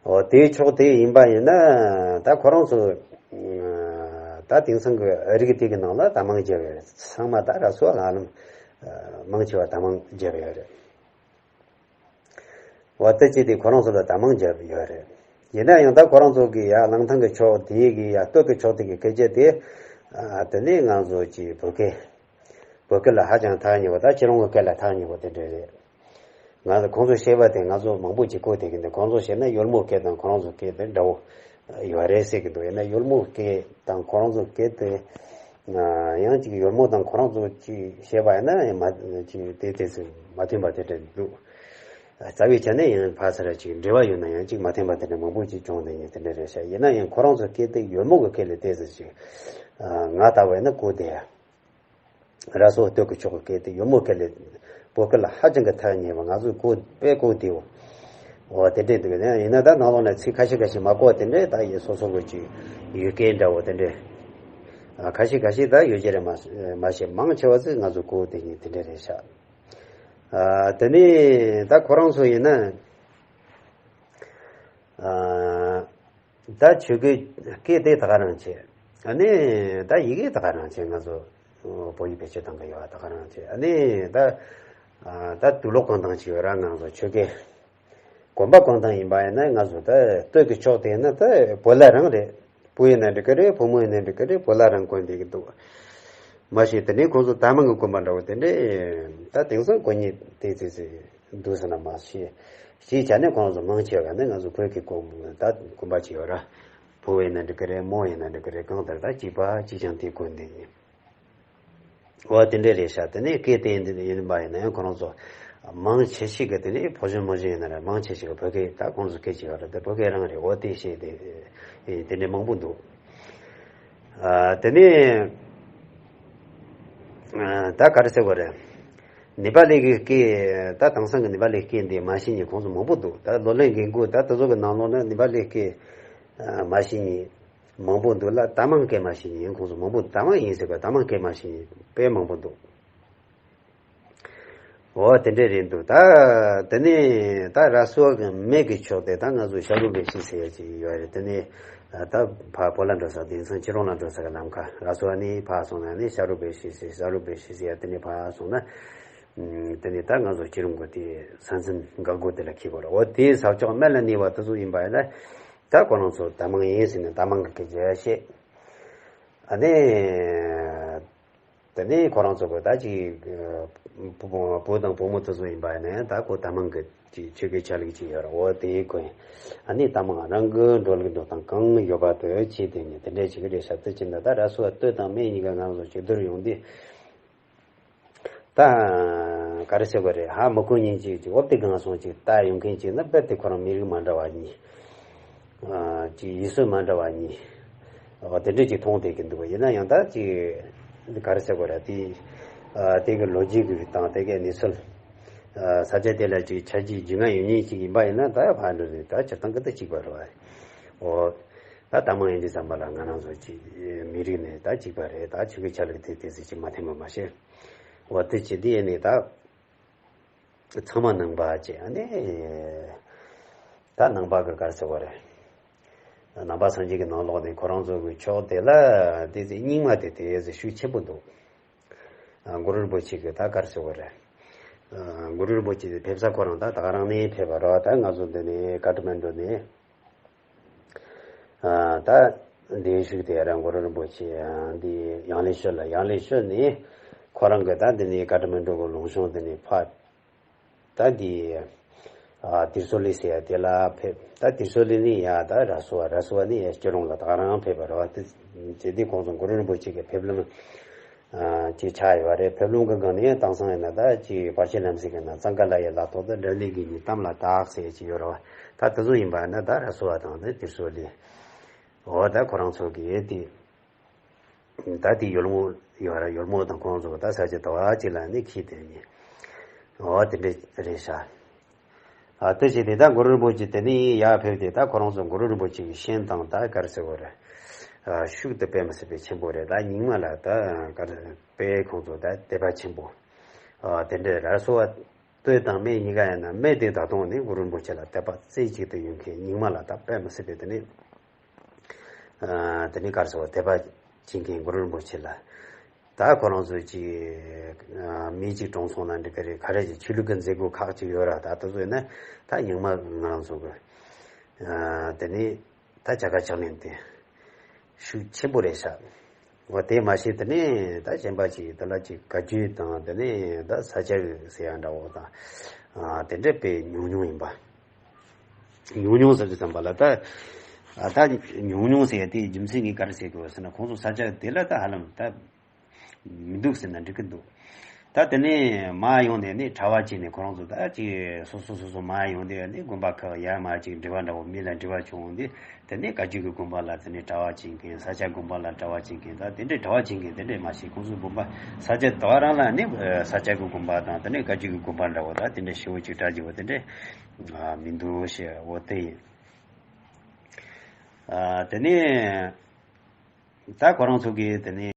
འོ་དེའི་ཕྱོགས་དེ་ཡིན་པ་ཡིན་ན་ད་ཁོ་རང་ཚོ་ད་དེང་སང་གི་རིགས་དེ་གི་ནང་ལ་ད་མང་རྒྱབ་ཡོད་རེད། ཚང་མ་ད་ར་སོ་བ་ལ་ལམ་མང་ཆེ་བ་ད་མང་རྒྱབ་ཡོད་རེད། འོ་དེ་ཅི་དེ་ཁོ་རང་ཚོ་ལ་ད་མང་རྒྱབ་ཡོད་རེད། ཡིན་ན་ཡང་ད་ཁོ་རང་ཚོ་གི་ཡ་གླང་ཐང་གི་ཕྱོགས་དེ་གི་ཡ་སྟོད་ཀྱི་ཕྱོགས་དེ་གི་སྐད་ཆ་དེ་ཨ་དེ་ནས་ང་ཚོ་གི་བོད་སྐད་བོད་སྐད་ལ་ཧ་ཅང་ཐག་ཉེ་བ། ད་ཁྱེད་རང་གི་སྐད་ལ་ཐག་ཉེ་བ་དེ་འདྲ་རེད། ང་ཚོ་ཁོང་ཚོ་བཤད་པ་དེ་ང་ཚོ་མང་པོ་ཅིག་གོ་བསྡད་ཀྱི་འདུག་ཁོང་ཚོ་བཤད་ན་ཡོལ་མོ་སྐད་དང་ཁོ་རང་ཚོ་སྐད་དེ་འདྲ་བོ་ཡོད་རེད་ཟེར་གྱི་འདུག་ཡིན་ན་ཡོལ་མོ་སྐད་དང་ཁོ་རང་ཚོ་སྐད་དེ། ཡང་ཅིག་ཡོལ་མོ་དང་ཁོ་རང་ཚོ་ཅིག་བཤད་པ་ཡིན་ན་ཡང་མ་ཅིག་དེ་དེ་ཚོ་མ་མཐུན་པ་དེ་འདྲ་འདུག་རྩ་བའི་ཆ་ནས་ཡང་ཕ་སར་ཅིག་འབྲེལ་བ་ཡོད་ན་ཡང་ཅིག་མ་མཐུན་པ་དེ་འདྲ་མང་པོ་ཅིག་བྱུང་བསྡད་ཡིན་དེ་འདྲ་རེད་ཤག་ཡིན་ན་ཡང་ཁོ་རང་ཚོ་སྐད་དེ་ཡོལ་མོ་གི་སྐད་ལས་དེ་ཚོ་ཅིག་ང་ལྟ་བ་ཡིན་ན་གོ་བདེ་ཡ། ར་སོ་སྟོད་ཀྱི་ཕྱོགས་ཀྱི་སྐད་དེ་ཡོལ་མོ་སྐད་ལས་བོད་སྐད་ལ་ཧ་ཅང་གི་ཐག་ཉེ་བ་ང་ཚོས་གོ་དཔེ་གོ་བདེའོ། འོ་དེ་འདྲས་འདུག་ནས་ཡིན་ན་ད་ནང་ལོགས་ན་ཚིག་ཁ་ཤས་ཁ་ཤས་མ་གོ་བ་དེ་འདྲས་ད་ཡིན་སོ་སོ་གོ་ཅིག་ཡུལ་སྐད་འདྲ་བོ་དེ་འདྲས། ཨ་ཁ་ཤས་ཁ་ཤས་ད་ཡོད་ཀྱི་རེད་མ་མ་ཤེས། མང་ཆེ་བ་ཚོས་ང་ཚོ་གོ་བདེ་ཉིན་དེ་འདྲས་རེད་ཤག་ཨ་དེ་ནས་ད་ཁོ་རང་ཚོ་ཡིན་ན། ཨ། ད་ཆོས་སྐད་སྐད་དེ་ད་ག་རང་བྱས། ཨ་ནི་ད་ཡི་གེ་ད་ག་རང་བྱས། ང་ཚོ་བོད་ཡིག་བེད་སྤྱོད་གཏོང་གི་ཡོད་པ་ད་ག་རང་བྱས། ཨ་ནི་ད་ད་དུག་ལོག་གང་དང་ཅིག་ཡོད་ར། ང་ཚོ་ཆོས་སྐད་དགོན་པ་གང་དང་ཡིན་པ་ཡིན་ན་ང་ཚོ་ད་སྟོད་ཀྱི་ཕྱོགས་དེ་ཡིན་ན་ད་བོད་ལྭ་རང་རེད། བུ་ཡིན་ན་འགྲིག་གི་རེད། བུ་མོ་ཡིན་ན་འགྲིག་གི་རེད། བོད་ལྭ་རང་གོན་བསྡད་ཀྱི་འདུག་མ་གཞི་དེ་ནས་ཁོང་ཚོ་ད་མང་གི་གོན་པ་འདྲ་བོ་དེ་འདྲས་ད་དེང་སང་གོན་ཉིད་དེ་ཙི་ཙི་འདུག་ཟེར་ན་མ་ཤེས། སྤྱིའི་ཆ་ནས་ཁོང་ཚོ་མང་ཆེ་བ་ནི་ང་ཚོ་བོད་ཀྱི་གོམ་ད་གོམ་པ་ཅིག་ཡོད་ར། བུ་ཡིན་ན་འགྲིག་གི་རེད། མོ་ཡིན་ན་འགྲིག་གི་རེད། གང་ལྟར་ད་གཅིག་པ་གཅིག་རྐྱང་དེ་གོན་བསྡད་ཡིན། འོ་དེ་འདྲས་རེད་ཤག་དེ་ནས་སྐད་དེ་ཡིན་པ་ཡིན་ན་ཡང་ཁོ་རང་ཚོ་མང་ཆེ་ཤོས་ཀྱི་དེ་ནས་ཕོ་གཞོན་མོ་གཞོན་ཡིན་ན་ར་མང་ཆེ་ཤོས་ཀྱི་བོད་སྐད་ད་ཁོང་ཚོ་སྐད་ཅིག་ཡོད་ར། དེ་བོད་སྐད་རང་རེད། འོ་དེ་བཤད་དེ་དེ་འདྲས་མང་པོ་འདུག་ཨ་དེ་ནས་ཨ་ད་ག་རེ་ཟེར་དགོས་རེད། ནེ་པ་ལི་གི་སྐད་ད་དེང་སང་གི་ནེ་པ་ལི་སྐད་འདི་མ་ཤེས་མཁན་ཁོང་ཚོ་མང་པོ་འདུག་ད་ལོ་ལོན་རྒན་རྒོན་ད་དེ་ཚོ་གི་ནང་ལོགས་ན་ནེ་པ་ལི་སྐད་མ་ཤེས་མཁན་མང་པོ་འདུག་ལ། ད་མང་སྐད་མ་ཤེས་མཁན་ཁོང་ཚོ་མང་པོ། ད་མང་ཡིན་ཟེར་གི་ད་མང་སྐད་མ་ཤེས་མཁན་དཔེ་མང་པོ་འདུག་འོ་དེ་འདྲས་རེད་འདུག་ད་དེ་ནས་ད་ར་སོ་གི་སྨད་ཀྱི་ཕྱོགས་དེ་ད་ང་ཚོ་ཤ་རུ་བེ་ཤི་ཟེར་ཡ་ཅིག་ཡོད་རེད། དེ་ནས་ད་ཕ་བོད་ལ་འགྲོ་ས་དེང་སང་ཕྱི་རོང་ལ་འགྲོ་ས་གི་ལམ་ཁ་ར་སོ་ནས་ཕར་སོང་ན་ནི་ཤ་རུ་བེ་ཤི་ཟེར། ཤ་རུ་བེ་ཤི་ཟེར་ཡ་དེ་ནས་ཕར་སོང་ན་དེ་ནས་ད་ང་ཚོ་སྐྱིད་རུང་གི་དེ་ས་མཚམས་འགག་སྒོ་དེ་ལ་འཁེལ་དགོས་རེད། འོ་དེའི་ས་ཕྱོགས་སྨད་ལ་གནས་པ་དེ་ཚོ་ཡིན་པ་ཡིན་ན་ད་ཁོ་རང་ཚོ་ད་མང་ཡིན་ཟེར་ནས་ད་མང་གི་སྐད་ཆ་བཤད། ཨ་ནི། དེ་ནས་ཁོ་རང་ཚོ་གི་ད་ཅིག་བུ་དང་བུ་མོ་དེ་ཚོ་ཡིན་པ་ནས་ད་ཁོ་ད་མང་གི་ཅིག་ཆོས་གོས་ཆ་ལུགས་ཅིག་ཡོད་ར། འོ་དེའི་གོན། ཨ་ནི་ད་མང་རང་གི་འགྲོ་ལུགས་འགྲོ་སྟངས་གང་ཡོད་པ་དེ་བྱས་དེ་ནས་དེ་འདྲས་ཅིག་རེད་ཤག་དེ་ཅི་འདྲ་ད་ར་སོ་སྟོད་དང་སྨད་གཉིས་ཀ་ང་ཚོ་ཅིག་བསྡུར་ཡོང་དུས། ད་ག་རེ་ཟེར་དགོས་རེད། ཧ་མི་གོ་མཁན་ཅིག་ཅིག་འོབ་དེ་གང་སོང་ཅིག་ལྟ་ཡོང་མཁན་ཅིག་ན་རྦད་དེ་ཁོ་རང་མི་རིགས་མ་འདྲ་བ་གཉིས། ཅིག་ཡུལ་སྲོལ་མ་འདྲ་བ་གཉིས། འོ་དེ་འདྲས་ཅིག་མཐོང་བསྡད་ཀྱི་འདུག་ཡིན་ན་ཡང་ད་ཅིག་ག་རེ་ཟེར་དགོས་རེད། དེ་དེ་གི་ལོ་རྒྱུས་ཀྱི་དང་དེ་གའི་གནས་ཚུལ། ས་ཆ་དེ་ལ་ཅིག་ཆ་རྒྱུས་རྒྱུས་མངའ་ཡོད་མཁན་ཅིག་ཡིན་པ་ཡིན་ན་ད་ཕར་འགྲོ་རེད། ད་སྤྱིར་བཏང་གི་ད་གཅིག་པ་རེད་བ། འོ། ད་ལྟ་མང་ཡིན་དུས་ཙམ་པ་ལ་ང་རང་ཚོ་ཅིག་མི་རིགས་ནས་ད་གཅིག་པ་རེད། ད་ཆོས་ཀྱི་ཆ་ལུགས་དེ་དེ་ཚོ་ཅིག་མ་མཐུན་པ་མ་བྱེད། འོ་དེ་བྱེད་དུས་ནས་ད་ཚང་མ་ནང་པ་བྱས་ཨ་ནི། ད་ནང་པ་གི་ག་རེ་ཟེར་བ་རེད། ནང་པ་སངས་རྒྱས་ཀྱི་ནང་ལོགས་ནས་ཁོ་རང་ཚོ་གི་ཕྱོགས་དེ་ལ་དེ་ཚོ་རྙིང་མ་དེ་དེ་ཚོ་ཤུགས་ཆེན་པོ་འདུག་ཨ། གུ་རུ་རིན་པོ་ཆེ་གི་ད་ག་རེ་ཟེར་བ་རེད། ཨ། གུ་རུ་རིན་པོ་ཆེ་དེ་ཕེབས་ས་ཁོ་རང་ད་ད་ག་རང་ནས་ཕེབས་པ་རེད་བ། ད་ང་ཚོ་འདི་ནས་ཀ་ཏ་མན་ཌུ་ནས། ཨ། ད་འདིའི་ཤུགས་དེ་རང་གུ་རུ་རིན་པོ་ཆེ་འདི་ཡང་ལེ་ཤོད་ལ། ཡང་ལེ་ཤོད་ནས་ཁོ་རང་གི་ད་འདི་ནས་ཀ་ཏ་མན་ཌུ་གི་ལུང་གཤོང་འདི་ནས་ཕར་ད་འདི། ཨ། ཏིར་སོ་ལི་ཟེར་ཡ་དེ་ལ་ཕེབས། ད་ཏིར་སོ་ལི་ནས་ཡ་ད་ར་སུ་བ། ར་སུ་བ་ནས་ཡ་སྐྱོ་རོང་ལ་ད་ག་རང་ཕེབས་པ་རེད་བ། དེ་དེ་དུས་ཁོང་ཚོ་གུ་རུ་རིན་པོ་ཆེ་གི་ཕེབས་ལམ་ཅིག་ཆགས་ཡོད་རེད། ཕེབས་ལམ་གི་སྒང་ནས་དེང་སང་ཡིན་ན་ད་ཅིག་བར་ཆད་ལམ་སེལ་གི་ན་ཙང་ཀ་ལ་ཡི་ལ་ཐོག་ཏུ་འབྲལ་ནས་གི་ཉིན་གཏམ་ལ་དག་ཟེར་ཅིག་ཡོད་རེད་བ། ད་དེ་ཚོ་ཡིན་པ་ན་ད་ར་སུ་བ་དང་དེ་ཏིར་སོ་ལི། འོ་ད་ཁོ་རང་ཚོ་གི་དེ། ད་དེ་ཡོལ་མོ་ཡོད་ར། ཡོལ་མོ་དང་ཁོང་ཚོ་ད་ས་ཆ་དེ་བ་ཅིག་ལ་ནི་ཁྱི་དེ་ནི། འོ་དེ་འདྲ་རེད་ཤག་ཨ། དེ་བྱས་ཏེ་ད་གུ་རུ་རིན་པོ་ཆེ་དེ་ནི་ཡར་ཕེབས་ཏེ་ད་ཁོ་རང་ཚོ་གུ་རུ་རིན་པོ་ཆེ་གི་ཤན་དང་ད་ག་རེ་ཟེར་བ་རེད། ཨ། ཤུགས་དེ་དཔེ་མི་སྲིད་པའི་ཆེན་པོ་རེད། ད་རྙིང་མ་ལ་ད་ག་རེ་དཔེ་ཁོང་ཚོ་ད་དད་པ་ཆེན་པོ། ཨ། དེ་འདྲ་ར་སོ་བ། སྟོད་དང་སྨད་གཉིས་ཀ་ཡིན་ན་སྨད་དེ་ད་དུང་ནི་གུ་རུ་རིན་པོ་ཆེ་ལ་དད་པ་རྩེ་གཅིག་ཏུ་ཡོད་མཁན། རྙིང་མ་ལ་ད་དཔེ་མི་སྲིད་པའི་དེ་ནི། ཨ། དེ་ནི་ག་རེ་ཟེར་བ། དད་པ་བྱེད་མཁན་གུ་རུ་རིན་པོ་ཆེ་ལ། ད་ཁོ་རང་ཚོ་ཅིག་ཨ། མི་གཅིག་གྲོངས་སོང་ན་འགྲིག་གི་རེད། ག་རེ་ཅིག་ཆོས་ལུགས་ཀྱི་མཛད་སྒོ་ཁག་ཅིག་ཡོད་ར། ད་དེ་ཚོ་ཡིན་ན་ད་རྙིང་མ་ང་རང་ཚོ་གི། ཨ། དེ་ནི། ད་བྱ་དགའ་ཕྱག་ལེན་དེ་ཤུགས་ཆེན་པོ་རེད་ཤག་འོ་དེ་མ་ཤེས་དེ་ནས་ད་གཞན་པ་ཅིག་དེ་ལ་ཅིག་བཀའ་བརྒྱུད་དང་དེ་ནས་ད་ས་སྐྱ་ཟེར་ཡ་འདྲ་བོ་དང་། ཨ། དེ་འདྲ་དཔེ་ཉུང་ཉུང་ཡིན་པ། ཉུང་ཉུང་ཟེར་དུས་ཙམ་པ་ལ་ད། ཨ། ད་ཉུང་ཉུང་ཟེར་ཡ་དེའི་རྒྱུ་མཚན་ངས་ག་རེ་ཟེར་དགོས་ཟེར་ན། ཁོང་ཚོ་ས་སྐྱ་དེ་ལ་ད་ཧ་ལམ་ད། མི་འདུག་ཟེར་ན་འགྲིག་གི་འདུག་ད་དེ་ནས་མར་ཡོང་ནས་ནི་གྲྭ་པ་བྱས་ནས་ཁོ་རང་ཚོ་ད་ཅིག་སོ་སོ་སོ་སོ་མར་ཡོང་དུས་ནི་དགོན་པ་ཁག་ཡར་མར་ཅིག་འབྲེལ་བ་འདྲ་བོ་མི་ལ་འབྲེལ་བ་བྱུང་འོང་དུས། དེ་ནས་བཀའ་བརྒྱུད་ཀྱི་དགོན་པ་ལ་དེ་ནས་གྲྭ་པ་བྱེད་མཁན། ས་སྐྱ་དགོན་པ་ལ་གྲྭ་པ་བྱེད་མཁན། ད་དེ་འདྲའི་གྲྭ་པ་བྱེད་མཁན་དེ་འདྲས་མ་ཤེས། ཁོང་ཚོའི་དགོན་པ་ས་སྐྱ་དེ་བ་རང་ལ་ནི་ས་སྐྱ་གི་དགོན་པ་དང་དེ་ནས་བཀའ་བརྒྱུད་ཀྱི་དགོན་པ་འདྲ་བོ་ད་དེ་འདྲས་ཞེ་པོ་ཅིག་གྲ་རྒྱས་པོ་དེ་འདྲས་མི་འདུག་ཞེས། འོ་དེ་ཡིན། ཨ། དེ་ནས་ད་ཁོ་རང་ཚོ་གིས་དེ་ནས།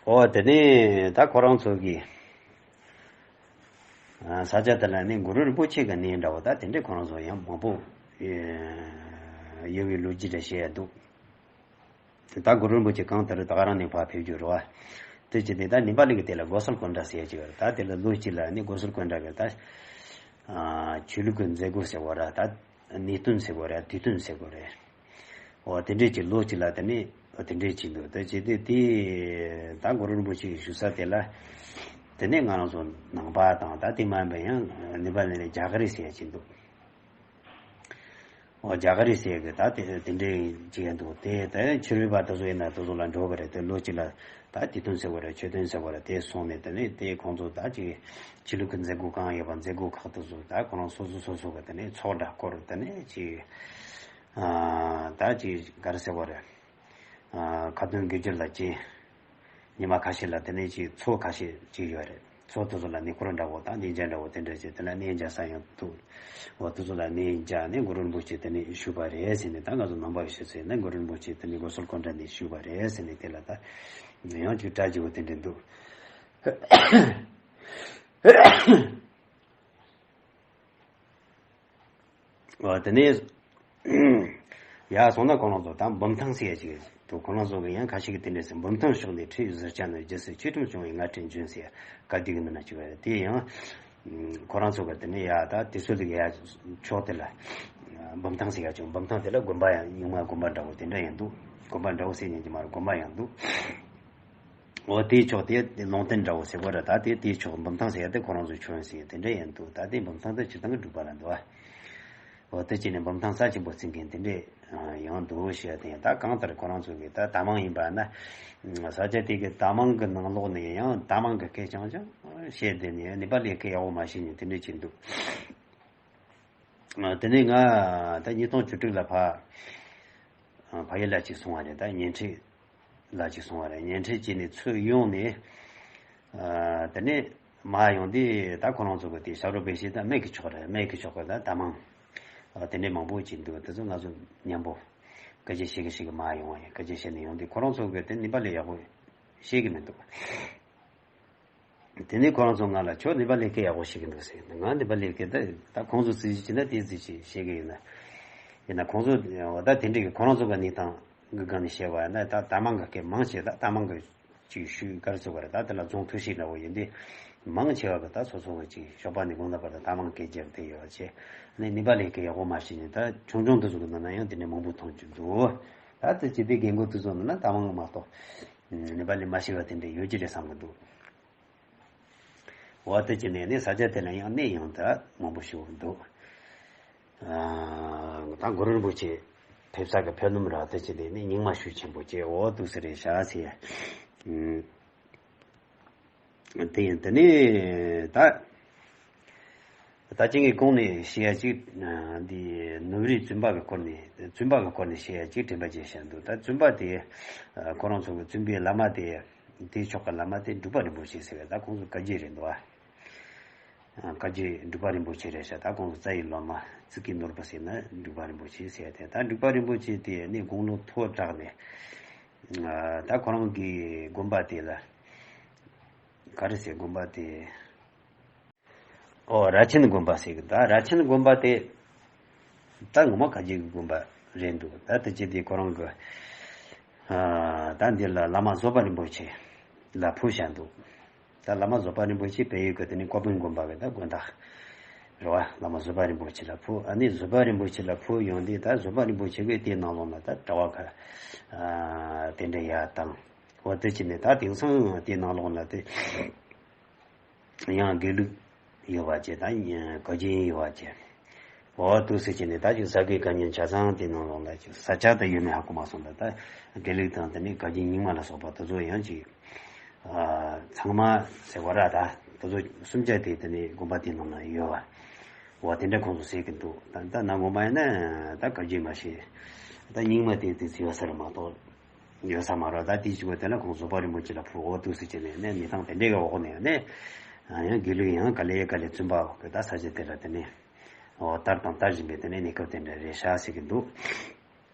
ཨོ་དེ་ནས་ད་ཁོ་རང་ཚོ་གིས། ཨ། ས་སྐྱ་དེ་ལ་ནི་གུ་རུ་རིན་པོ་ཆེ་གི་གནས་འདྲ་བོ་ད་དེ་འདྲས་ཁོ་རང་ཚོ་ཡང་མང་པོ་ཡོད་པའི་ལོ་རྒྱུས་འདྲ་བཤད་ཡ་འདུག་ད་གུ་རུ་རིན་པོ་ཆེ་གང་ལྟར་ད་ག་རང་ནས་ཕར་ཕེབས་རྒྱུ་རེད་བ། དེ་བྱས་ནས་ད་ནེ་པ་ལི་གི་དེ་ལ་གོ་སལ་ཀོན་ཌ་ཟེར་ཡ་ཅིག་ཡོད་རེད། ད་དེ་ལ་ལོ་གཅིག་ལ་ནི་གོ་སལ་ཀོན་ཌ་གི་ད་ཆོས་ལུགས་ཀྱི་མཛད་སྒོ་ཟེར་བ་ར། ད་གནས་སྟོན་ཟེར་བ་ར། དུས་སྟོན་ཟེར་བ་རེད། འོ་དེ་འདྲས་ཀྱི་ལོ་གཅིག་ལ་དེ་ནས་འོ་དེ་འདྲས་ཀྱི་འདུག་དེ་བྱས་ཏེ་དེ་ད་གུ་རུ་རིན་པོ་ཆེ་བཞུགས་ས་དེ་ལ་དེ་ནས་ང་རང་ཚོ་ནང་པ་དང་ད་དེ་མ་ཡིན་པ་ཡང་ནེ་པ་ལི་ནས་རྒྱ་གར་རི་ཟེར་ཡ་ཅིག་འདུག་འོ་རྒྱ་གར་རི་ཟེར་གི་ད་དེ་དེ་འདྲས་ཅིག་ཡང་འདུག་དེ་ད་ཕྱི་རོལ་པ་དེ་ཚོ་ཡིན་ན་དེ་ཚོ་ལ་འགྲོ་གི་རེད། དེ་ལོ་གཅིག་ལ་ད་དུས་སྟོན་ཟེར་བ་རེད། ཆོས་སྟོན་ཟེར་བ་རེད། དེ་སོང་ནས་དེ་ནས་དེ་ཁོང་ཚོ་ད་ཅིག་ཆོས་ལུགས་ཀྱི་མཛད་སྒོ་གང་ཡོད་པ་མཛད་སྒོ་ཁག་དེ་ཚོ་ད་ཁོ་རང་སོ་སོ་སོ་སོ་གི་དེ་ནས་ཚོགས་འདྲ་བསྐོར། དེ་ནས་ཅིག་ཨ། ད་ཅིག་ག་རེ་ཟེར་བ་རེད། ཨ། ཁ་ཏོན་དགེ་སྦྱོར་ལ་བྱེད། ཉི་མ་ཁ་ཤས་ལ་དེ་ནས་ཅིག་ཚོགས་ཁ་ཤས་ཅིག་ཡོད་རེད། ཚོགས་དེ་ཚོ་ལ་གནས་སྐོར་འདྲ་བོ་དང་གནས་མཇལ་འདྲ་བོ་དེ་འདྲ་བྱས། དེ་ལ་གནས་མཇལ་ས་ཡང་འདུག་འོ་དེ་ཚོ་ལ་གནས་མཇལ་ནས་གུ་རུ་རིན་པོ་ཆེ་དེ་ནས་བཞུགས་པ་རེད་ཟེར་ནས། ད་ང་ཚོ་ནང་པ་གི་ཤོད་ཚེ་ན་གུ་རུ་རིན་པོ་ཆེ་དེ་ནས་གོ་སལ་ཀོན་ཌ་ནས་བཞུགས་པ་རེད་ཟེར་ནས། དེ་ལ་ད་ཡང་ཅིག་གྲ་རྒྱས་པོ་དེ་འདྲ་འདུག་འོ་དེ་ནས་ཡར་སོང་ན་ཁོ་རང་ཚོ་ད་འབུམ་ཐང་ཟེར་ཡ་ཅིག་འདུག་ཁོ་རང་ཚོ་གི་ཡང་ཁ་ཤས་ཀྱིས་དེ་འདྲ་ཟེར། འབུམ་ཐང་ཕྱོགས་ནས་ཁྲིད་ཟུར་བཅར་ན། རྗེས་སུ་ཆོས་ཁྲིམས་སྐྱོང་བའི་ང་ཁྲིད་འབྱོན་ཟེར་ཡ་བཀའ་བསྡུ་གི་ནང་ན་བཅུག་པ་རེད། དེ་ཡང་ཁོ་རང་ཚོ་གི་དེ་ནས་ཡར་ད་དེ་ཚོ་ལ་ཡར་ཕྱོགས་དེ་ལ་འབུམ་ཐང་ཟེར་ཡ་ཅིག་འབུམ་ཐང་དེ་ལ་དགོན་པ་ཡང་རྙིང་མ་དགོན་པ་འདྲ་བོ་དེ་འདྲ་ཡང་འདུག་དགོན་པ་འདྲ་བོ་ཟེར་ཉན་གྱི་མ་རེད། དགོན་པ་ཡང་འདུག་འོ་དེའི་ཕྱོགས་དེ་ལུང་བསྟན་འདྲ་བོ་ཟེར་བ་རེད། ད་དེ་དེའི་ཕྱོགས་འབུམ་ཐང་ཟེར་ཡ་དེ་ཁོ་རང་ཚོའི་ཕྱོགས་ཡིན་ཟེར་ཡ་དེ་འདྲ་ཡང་འདུག་ད་དེ་འབུམ་ཐང་དེ་སྤྱིར་བཏང་གི་འབྲུག་པ་ལ་འདུག་ཨ། འོ་དེ་བྱས་ནས་འབུམ་ཐང་ས་ཆེན་པོ་བརྩི་མཁན་དེ་འདྲས་ཡང་འདུག་ཞེས་དེ། ད་གང་ལྟར་ཁོ་རང་ཚོ་གི་ད་ད་མང་ཡིན་པ་ན། ས་ཆ་དེ་གི་ད་མང་གི་ནང་ལོགས་ནས་ཡང་ད་མང་གི་སྐད་རྐྱང་རྐྱང་བཤད། དེ་ནས་ནེ་པ་ལིའི་སྐད་ཡག་པོ་མ་ཤེས་མཁན་དེ་འདྲས་ཅིག་འདུག་དེ་ནས་ང་ད་ཉིས་སྟོང་བཅུ་དྲུག་ལ་ཕ་ཕ་ཡུལ་ལ་ཅིག་སོང་བ་རེད། ད་ཉེ་འཁྲིས་ལ་ཅིག་སོང་བ་རེད། ཉེ་འཁྲིས་ཅིག་ནས་ཚུར་ཡོང་ནས། ཨ། དེ་ནས་མར་ཡོང་དུས་ད་ཁོ་རང་ཚོ་གི་དེ་ཞབས་བྲོ་འབེབས་ཤིང་ད་སྨད་ཀྱི་ཕྱོགས་རེད། སྨད་ཀྱི་ཕྱོགས་ཀྱི་ད་ད་མང་ ཨ་དེ་འདྲའི་མང་པོ་ཅིག་འདུག་དེ་ཚོ་ང་ཚོ་མཉམ་པོ་སྐད་ཆ་བཤད་གི་བཤད་གི་མར་ཡོང་བ་ཡིན། སྐད་ཆ་བཤད་ནས་ཡོང་དུས་ཁོ་རང་ཚོ་གི་དེ་ནི་པ་ལས་ཡག་པོ་ཤེས་གི་མི་འདུག་དེ་ནས་ཁོ་རང་ཚོ་ང་ལ་ཁྱོད་ནི་པ་ལས་སྐད་ཡག་པོ་ཤེས་གི་འདུག་ཟེར། ང་ནི་པ་ལས་སྐད་ད་ད་ཁོང་ཚོ་རྩིས་གཞི་བྱས་ན་དེ་རྩིས་གཞི་བཤད་གི་ཡིན་ན། ཡིན་ན་ཁོང་ཚོ་ད་དེ་འདྲའི་གི་ཁོ་རང་ཚོ་གི་གནས་སྟངས་གི་སྒང་ནས་བཤད་པ་ཡིན་ན། ད་ད་མང་གི་སྐད་མང་ཆེ་ད་ད་མང་གི་ཅིག་ཤུལ་ག་རེ་ཟེར་དགོས་རེད། ད་དེ་ལ་རྫོང་ཐུ་ཤིག་འདྲ་བོ་ཡིན་དུས་མང་ཆེ་བ་གི་ད་སོ་སོ་གི་ཅིག་ཞོགས་པ་ནས་དགོང་དག་བར་དུ་ད་མང་སྐད་རྒྱབ་བསྡད་ཡོད་བྱས། ནི་ནི་པ་ལས་སྐད་ཡག་པོ་མ་ཤེས་ནས། ད་ཆུང་ཆུང་དེ་ཚོ་གི་ནང་ན་ཡང་དེ་འདྲའི་མང་པོ་མཐོང་རྒྱུ་འདུག་ད་དེ་སྤྱི་པའི་རྒན་རྒོན་དེ་ཚོ་ནང་ན་ད་མང་མ་གཏོགས་ནི་པ་ལས་མ་ཤེས་པ་དེ་འདྲ་ཡོད་ཀྱི་རེད་བསམ་གི་འདུག་འོ་དེ་ཅི་ནས་ནི་ས་ཆ་དེ་ལ་ཡང་གནས་ཡང་དག་མང་པོ་ཞིག་འདུག་ཨ་ད་གུ་རུ་རིན་པོ་ཆེ་ཕེབས་ས་གི་ཕེབས་ལམ་ར་དེ་ཅི་ནས་ནི་རྙིང་མ་ཤུགས་ཆེན་པོ་ཅིག་འོ་འདུག་ས་རེད་ཤག་ཟེར། ཨུམ། དེ་ཡིན། དེ་ནས་ད་ད་ཅི་ངས་གོང་ནས་བཤད་ཡ་ཅིག་འདི་ནུབ་རིའི་བཙུན་པ་གི་སྐོར་ནས། བཙུན་པ་གི་སྐོར་ནས་བཤད་ཡ་ཅིག་དྲན་པ་བརྗེད་བཞག་འདུག་ད་བཙུན་པ་དེ་ཁོ་རང་ཚོ་གི་བཙུན་པའི་བླ་མ་དེ། དེའི་ཕྱོགས་ཀྱི་བླ་མ་དེ་འབྲུག་པ་རིན་པོ་ཆེ་ཟེར་བས། ད་ཁོང་ཚོ་བཀའ་བརྒྱུད་རེད་འདུག་བ། བཀའ་བརྒྱུད་འབྲུག་པ་རིན་པོ་ཆེ་རེད་ཤག་ད་ཁོང་ཚོ་རྩ་བའི་སློབ་མ་ཙི་གི་ནོར་བུ་ཟེར་ན་འབྲུག་པ་རིན་པོ་ཆེ་ཟེར་ཏེ། ད་འབྲུག་པ་རིན་པོ་ཆེ་དེ་ནི་དགུང་ལོ་མཐོ་དྲགས་ནས། ད་ཁོ་རང་གི་དགོན་པ་དེ་ལ་ག་རེ་ཟེར། དགོན་པ་དེ། ཨོ་ར་ཆེན་དགོན་པ་ཟེར་གི། ད་ར་ཆེན་དགོན་པ་དེ་ད་ངོ་མ་བཀའ་བརྒྱུད་ཀྱི་དགོན་པ་རེད་འདུག་ད་དེ་ཅི་དེ་ཁོ་རང་གི་ཨ་ད་འདི་ལ་བླ་མ་བཟོད་པ་རིན་པོ་ཆེ་ལ་ཕུལ་བཞག་འདུག་ད་བླ་མ་བཟོད་པ་རིན་པོ་ཆེ་བལ་ཡུལ་གྱི་དེ་ནི་ཀོ་པིན་དགོན་པ་གི་ད་དགོན་བདག་རེད་བ། བླ་མ་བཟོད་པ་རིན་པོ་ཆེ་ལ་ཕུལ། ཨ་ནི་བཟོད་པ་རིན་པོ་ཆེ་ལ་ཕུལ་ཡོང་དུས་ད་བཟོད་པ་རིན་པོ་ཆེ་གིས་དེའི་ནང་ལོགས་ལ་ད་གྲྭ་པ་ཁ་ཨ་དེ་འདྲ་ཡར་བཏང་། འོ་དེ་ཅི་ནས་ད་དེང་སང་དེའི་ནང་ལོགས་ལ་དེ། ཡང་དགེ་ལུགས་ཡོད་པ་བཅས་དང་བཀའ་བརྒྱུད་ཡོད་པ་བཅས། འོ་འདུག་སེ་བྱས་ནས་ད་ཅིག་ས་དགེ་བཀའ་རྙིང་ཆ་ཚང་དེ་ནང་ལོགས་ལ་ཅིག་ས་ཆ་དེ་ཡོད་མེད་ཧ་གོ་མ་སོང་། ད་ད་དགེ་ལུགས་དང་དེ་ནས་བཀའ་བརྒྱུད་རྙིང་མ་ལ་སོགས་པ་དེ་ཚོ་ཡང་ཅིག་ཨ་ཚང་མ་ཟེར་བ་ར་ད་དེ་ཚོ་གསུམ་ཆ་དེ་དེ་ནས་དགོན་པ་དེ་ནང་ལ་ཡོད་པ། འོ་དེ་འདྲ་ཁོང་ཚོ་ཟེར་གི་འདུག་ད་ད་ནང་དགོན་པ་ཡིན་ན་ད་བཀའ་བརྒྱུད་མ་ཤེས། ད་རྙིང་མ་དེ་དེ་ཚོ་ཡོད་ས་རེད་མ་གཏོགས། ཡོད་ས་མ་རེད། ད་དེའི་གཅིག་པ་དེ་ལ་ཁོང་བཟོད་པ་རིན་པོ་ཆེ་ལ་ཕུལ། འོ་འདུག་སེ་བྱས་ནས་ནས་གནས་སྟངས་དེ་འདྲའི་འོག་ནས་ནས་ཡང་དགེ་ལུགས་ཡང་ག་ལེ་ག་ལེ་བཙུན་པ་འོག་གི་ད་ས་ཆ་དེ་ལ་དེ་ནས་འོ་དར་དང་དར་བཞིན་པའི་དེ་ནས་གནས་སྐབས་དེ་འདྲ་རེད་ཤག་ཟེར་གི་འདུག་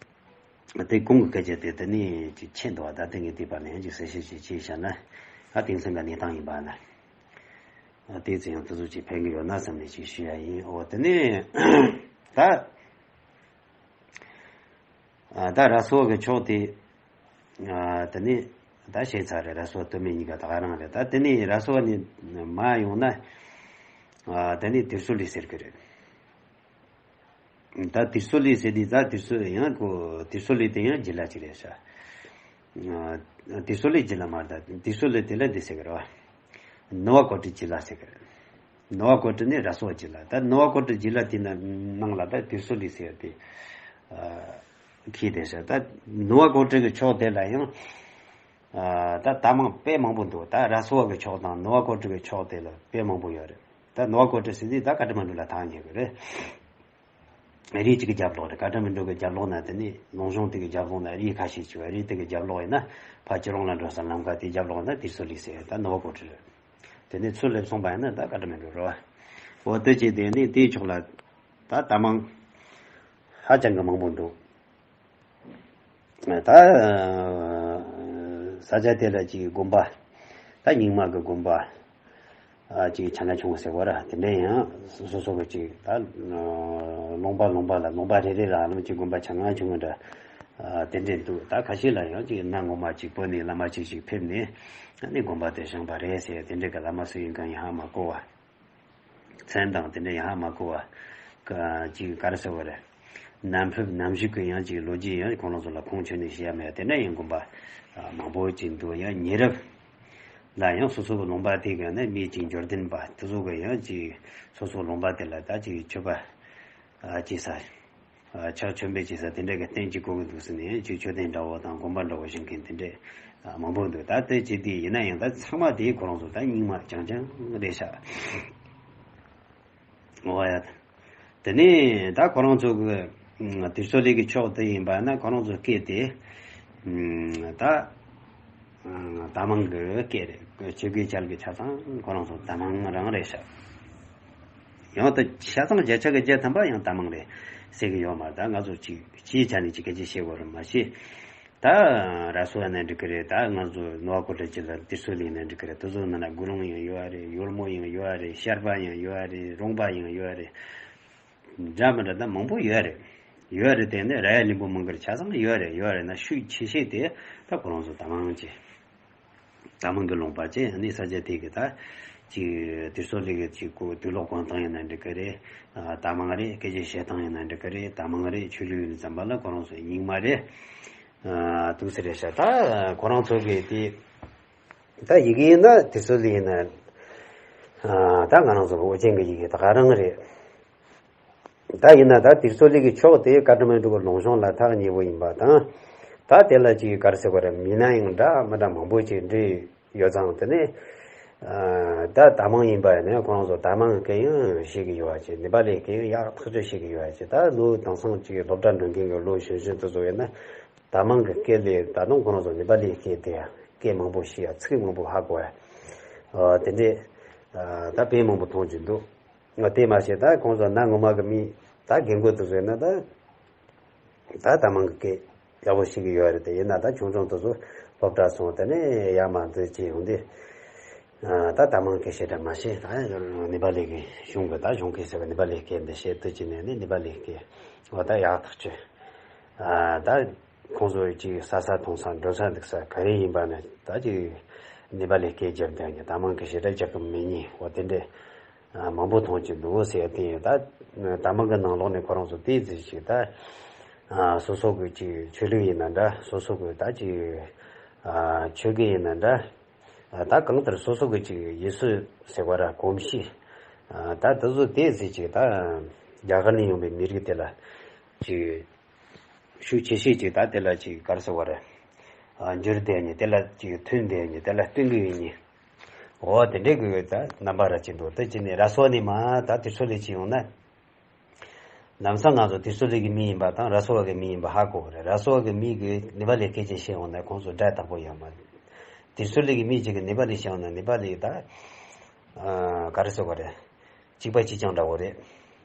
དེ་གོང་གི་སྐད་ཆ་དེ་དེ་ནས་ཅིག་ཆད་འདུག་ད་དེ་ངས་དེ་བར་ནས་ཡང་ཅིག་གསལ་བཤད་ཅིག་བྱས་བཞག་ན། ད་དེང་སང་གི་གནས་སྟངས་ཡིན་པ་ན། ཨ་དེ་ཚོ་ཡང་དེ་ཚོ་ཅིག་ཕན་གི་ཡོད་ན་བསམ་ནས་ཅིག་ཞུ་ཡ་ཡིན། འོ་དེ་ནས་ད། ཨ་ད་ར་སོ་གི་ཕྱོགས་དེ། ཨ་དེ་ནས་ད་བཤད་ཚར་རེད། ར་སོ་སྟོད་སྨད་གཉིས་ཀ་ད་ག་རང་རེད། ད་དེ་ནས་ར་སོ་ནས་མར་ཡོང་ན། ཨ་དེ་ནས་དེར་སོ་ལི་ཟེར་གི་རེད། ད་དེར་སོ་ལི་ཟེར་དུས་ད་དེར་སོ་ཡང་ཁོ་དེར་སོ་ལི་དེ་ཡང་བྱི་ལ་ཅིག་རེད་ཤག་ཨ་དེར་སོ་ལི་བྱི་ལ་མ་རེད། ད་དེར་སོ་ལི་དེ་ལ་འདི་ཟེར་གི་རེད་བ། ནུ་བ་ཀོ་ཏི་བྱི་ལ་ཟེར་གི་རེད། ནུ་བ་ཀོ་ཏི་ནི་ར་སོ་བྱི་ལ། ད་ནུ་བ་ཀོ་ཏི་བྱི་ལ་དེ་ན་ནང་ལ་ད་དེར་སོ་ལི་ཟེར་ཏེ། ཨ་ཁྱེར་བསྡད་ཤག་ད་ནུ་བ་ཀོ་ཏི་གི་ཕྱོགས་དེ་ལ་ཡང་ཨ་ད་ད་མང་དཔེ་མང་པོ་འདུག་ད་ར་སོ་བ་གི་ཕྱོགས་དང་ནུ་བ་ཀོ་ཏི་གི་ཕྱོགས་དེ་ལ་དཔེ་མང་པོ་ཡོད་རེད། ད་ནུ་བ་ཀོ་ཏི་ཟེར་དུས་ད་ཀ་ཏ་མན་ཌུ་ལ་ཐག་ཉེ་གི་རེད། རི་གཅིག་གི་རྒྱབ་ལོགས་རེད། ཀ་ཏ་མན་ཌུ་གི་རྒྱབ་ལོགས་ན་དེ་ནི་ལུང་གཤོང་དེ་གི་རྒྱབ་ལོགས་ན་རི་ཁ་ཤས་ཅིག་ཡོད། རི་དེ་གི་རྒྱབ་ལོགས་ཡིན་ན་ཕར་ཕྱི་རོང་ལ་འགྲོ་ས་ལམ་ཁ་དེ་རྒྱབ་ལོགས་ན་དེར་སོ་ལི་ཟེར། ད་ནུ་བ་ཀོ་ཏི་རེད། དེ་ནས་ཚུར་སླེབས་སོང་བ་ཡིན་ན་ད་ཀ་ཏ་མན་ཌུ་རེད་བ། འོ་དེ་བྱས་དེ་ནི་དེའི་ཕྱོགས་ལ་ད་ད་མང་ཧ་ཅང་གི་མང་པོ་འདུག་ད་ས་ཆ་དེ་ལ་ཅིག་དགོན་པ། ད་རྙིང་མ་གི་དགོན་པ། ཨ་ཅིག་ཆ་ན་ཆུང་ཟེར་བ་ར་དེ་འདྲ་ཡང་སོ་སོ་གི་ཅིག་ད་ལུང་པ་ལུང་པ་ལ་ལུང་པ་རེ་རེ་ལ་ཨ་ལམ་ཅིག་དགོན་པ་ཆ་ན་ཆུང་འདྲ་དེ་འདྲ་འདུག་ད་ཁ་ཤས་ལ་ཡང་ཅིག་གནའ་ངོ་མ་ཅིག་བོད་ནས་བླ་མ་ཅིག་ཅིག་ཕེབས་ནས་ཨ་ནི་དགོན་པ་དེ་བཞེངས་པ་རེད་ཟེར། དེ་འདྲ་གི་བླ་མ་སུ་ཡིན་གང་ཡང་ཧ་མ་གོ་བ། མཚན་དང་དེ་འདྲ་ཡང་ཧ་མ་གོ་བ། ཀ་ཅིག་ག་རེ་ཟེར་བ་རེད། ནམ་ཕུབ་ནམ་བཞུགས་ཀྱི་ཡང་ཅིག་ལོ་རྒྱུས་ཡང་ཁོང་རང་ཚོ་ལ་ཁུངས་འཁྱོལ་ནས་བཤད་ཡ་མེད། དེ་འདྲ་ཡང་དགོན་པ་མང་པོ་ཅིག་འདུག་ཡང་ཉེ་རབས་ལ་ཡང་སོ་སོ་གི་ལུང་པ་དེ་ག་ནས་མི་ཅིག་འབྱོར་ལྡན་པ་དེ་ཚོ་གི་ཡང་ཅིག་སོ་སོ་ལུང་པ་དེ་ལ་ད་ཅིག་མཆོད་པ་ཅིག་ས། ཕྱག་མཆོད་འབུལ་བྱེད་ས་དེ་འདྲ་གི་རྟེན་གཅིག་བསྐོར་གི་འདུག་ཟེར་ནས་ཅིག་མཆོད་རྟེན་འདྲ་བོ་དང་དགོན་པ་འདྲ་བོ་བཞེངས་མཁན་དེ་འདྲ་མང་པོ་འདུག་ད་དེ་ཅི་སྟེ་ཡིན་ན་ཡང་ད་ཚང་མ་དེ་ཁོ་རང་ཚོ་ད་རྙིང་མ་རྐྱང་རྐྱང་རེད་ཤག་འོ་ཡ། དེ་ནས་ད་ཁོ་རང་ཚོ་གི་དེར་སོ་ལི་གི་ཕྱོགས་དེ་ཡིན་པ་ན་ཁོ་རང་ཚོ་སྐད་དེ་ད་ད་མང་གི་སྐད་རེད། ཆོས་དགེ་ཅལ་གི་ཆ་ཚང་ཁོ་རང་ཚོ་ད་མང་རང་རེད་ཤག་ཡང་ད་ཆ་ཚང་བརྒྱ་ཆ་གི་བརྒྱ་ཐམ་པ་ཡང་ད་མང་རེད། ཟེར་གི་ཡོད་མ་རེད། ད་ང་ཚོ་ཅིག་སྤྱིའི་ཆ་ནས་ཅིག་སྐད་ཆ་བཤད་དགོས་རེད་མ་གཞི། ད་ར་སོ་ཡིན་ན་འགྲིག་གི་རེད། ད་ང་ཚོ་ནོ་བ་ཀོ་ཏྲ་ཅིག་ལ་དེ་ཚོ་ལ་ཡིན་ན་འགྲིག་གི་རེད། དེ་ཚོ་ནང་ན་དགུ་རོང་ཡང་ཡོད་རེད། ཡོལ་མོ་ཡང་ཡོད་རེད། ཤར་པ་ཡང་ཡོད་རེད། རོང་པ་ཡང་ཡོད་རེད། འདྲ་མི་འདྲ་ད་མང་པོ་ཡོད་རེད། ཡོད་རེད། དེ་ནས་ར་ཡ་བློན་པོ་མང་གི་རེད། ཆ་ཚང་ཡོད་རེད། ཡོད་རེད་ན་ཤུགས་ཆེ་ཤོས་དེ་ད་ཁོ་རང་ཚོ་ད་མང་ཅིག་ད་མང་གི་ལུང་པ་ཅན་ནི་ས་ཆ་དེ་གི་ད་ཅིག་དུས་ཚོད་ལས་ཀྱི་ཅིག་གོ་དུས་ལོག་གོང་ཐང་ཡིན་ན་འགྲིག་གི་རེད། ད་མང་རེད། སྐད་ཆ་བཤད་སྟངས་ཡིན་ན་འགྲིག་གི་རེད། ད་མང་རེད། ཆོས་ལུགས་ཡིན་ཙམ་པ་ལ་ཁོ་རང་ཚོ་རྙིང་མ་རེད། ཨ་དུག་སེ་རེད་ཤག་ད་ཁོ་རང་ཚོ་གི་དེ་ད་ཡི་གེ་ཡིན་ན་དུས་ཚོད་ལས་ཡིན་ན་ད་ང་རང་ཚོ་གི་ཨོ་རྒྱན་གི་ཡི་གེ་ད་ག་རང་རེད། ད་ཡིན་ན་ད་དུས་ཚོད་ལས་ཀྱི་ཕྱོགས་དེ་བཀའ་ཁྲིམས་སྒྲུབ་པའི་ལུང་གཤོང་ལ་ཐག་ཉེ་བོ་ཡིན་པ་དང་། ད་དེ་ལ་ཅིག་ག་རེ་ཟེར་དགོས་རེད། མི་སྣ་ཡང་འདྲ་མི་འདྲ་མང་པོ་ཅིག་འདྲེས་ཡོད་ཙང་། དེ་ནས་ད་ད་མང་ཡིན་པ་ཡིན་ན་ཁོང་ཚོ་ད་མང་གི་སྐད་ཡང་ཤེས་ཀྱི་ཡོད་པ་ཅིག་ནེ་པ་ལིའི་སྐད་ཡང་ཡག་ཐག་ཆོད་ཤེས་ཀྱི་ཡོད་པ་ཅིག་ད་ལོ་དེང་སང་ཅིག་སློབ་གྲྭ་འགྲོ་མཁན་གྱི་ལོ་གཞོན་གཞོན་དེ་ཚོ་ཡིན་ན་ད་མང་གི་སྐད་ལས་ད་དུང་ཁོང་ཚོ་ནེ་པ་ལིའི་སྐད་དེ་སྐད་མང་པོ་ཤེས་ཡ། ཚིག་མང་པོ་ཧ་གོ་ཡ། དེ་འདྲས་ད་དཔེ་མང་པོ་མཐོང་གི་འདུག་ང་དེ་མ་ཤེས། ད་ཁོང་ཚོ་གནའ་སྔོན་མ་གི་མི་ད་རྒན་རྒོན་དེ་ཚོ་ཡིན་ན་ད་ད་ད་མང་གི་སྐད་ཡག་པོ་ཤེས་ཀྱི་ཡོད་རེད། དེ་ཡིན་ན་ད་ཆུང་ཆུང་དེ་ཚོ་སློབ་གྲྭ་སོང་དེ་ནས་ཡར་མར་འཛུལ་བྱས་ཡོང་དུས་ད་ད་མང་སྐད་བཤད་གྲབས་མ་བྱེད། ད་ནེ་པ་ལི་གི་གཞུང་གི་ད་གཞུང་སྐད་ཟེར་བ་ནེ་པ་ལིའི་སྐད་འདི་བཤད་དུས་ཀྱི་ནས་ནི་ནེ་པ་ལིའི་སྐད་འོ་ད་ཡག་ཐག་ཆོད། ད་ཁོང་ཚོ་ཅིག་ཟ་ས་འཐུང་ས་འགྲོ་ས་འདུག་ས་ག་རེ་ཡིན་པ་ནི་ད་ཅིག་ནེ་པ་ལིའི་སྐད་རྒྱབ་བསྡད་ཀྱི། ད་མང་གི་ཞེ་དྲག་རྒྱག་གི་མེད་ཉིན་འོ་དེ་འདྲས། ཨ་མང་པོ་མཐོང་གི་འདུག་ཟེར་ཡ་དེ་ཡིན། ད་ད་མང་གི་ནང་ལོགས་ནས་ཁོ་རང་ཚོ་དེ་ཟེར་ཞིག་ད་ཨ་སོ་སོ་གི་ཅིག་ཆོས་ལུགས་ཡིན་ན་འདྲ། སོ་སོ་གི་ད་ཅིག་ཨ་ཆོས་དགེ་ཡིན་ན་འདྲ། ཨ་ད་གང་ལྟར་སོ་སོ་གི་ཅིག་ཡུལ་སྲོལ་ཟེར་བ་ར་གོམས་གཤིས་ཨ་ད་དེ་ཚོ་དེ་ཟེར་ཅིག་ད་རྒྱ་གར་ནས་ཡོང་པའི་མི་རིགས་དེ་ལ་ཅིག་ཤུགས་ཆེ་ཤོས་ཅིག་ད་དེ་ལ་ཅིག་ག་རེ་ཟེར་བ་རེད། ཨ་འགྱུར་བསྡད་ཉིན་དེ་ལ་ཅིག་མཐུན་བསྡད་ཉིན་དེ་ལ་བསྟུན་གི་ཡོད་ཉིན། འོ་དེ་འདྲའི་གི་ད་རྣམ་པ་ར་ཅིག་འདུག་དེ་ཅི་ནས་ར་སོ་ནས་མ་ད་དུས་ཚོད་ལས་ཅི་ཡོང་ན། ལམ་སང་ང་ཚོ་དུས་ཚོད་ལས་གི་མི་ཡིན་པ་དང་ར་སོ་བ་གི་མི་ཡིན་པ་ཧ་གོ་གི་རེད། ར་སོ་བ་གི་མི་གི་ནེ་པ་ལི་སྐད་ཆ་བཤད་ཡོང་ན་ཁོང་ཚོ་སྒྲ་དག་པོ་ཡོད་མ་རེད། དུས་ཚོད་ལས་གི་མི་གཅིག་གི་ནེ་པ་ལི་བཤད་ཡོང་ན་ནེ་པ་ལི་ད་ཨ་ག་རེ་ཟེར་བ་རེད། གཅིག་པ་གཅིག་རྐྱང་འདྲ་བོ་རེད།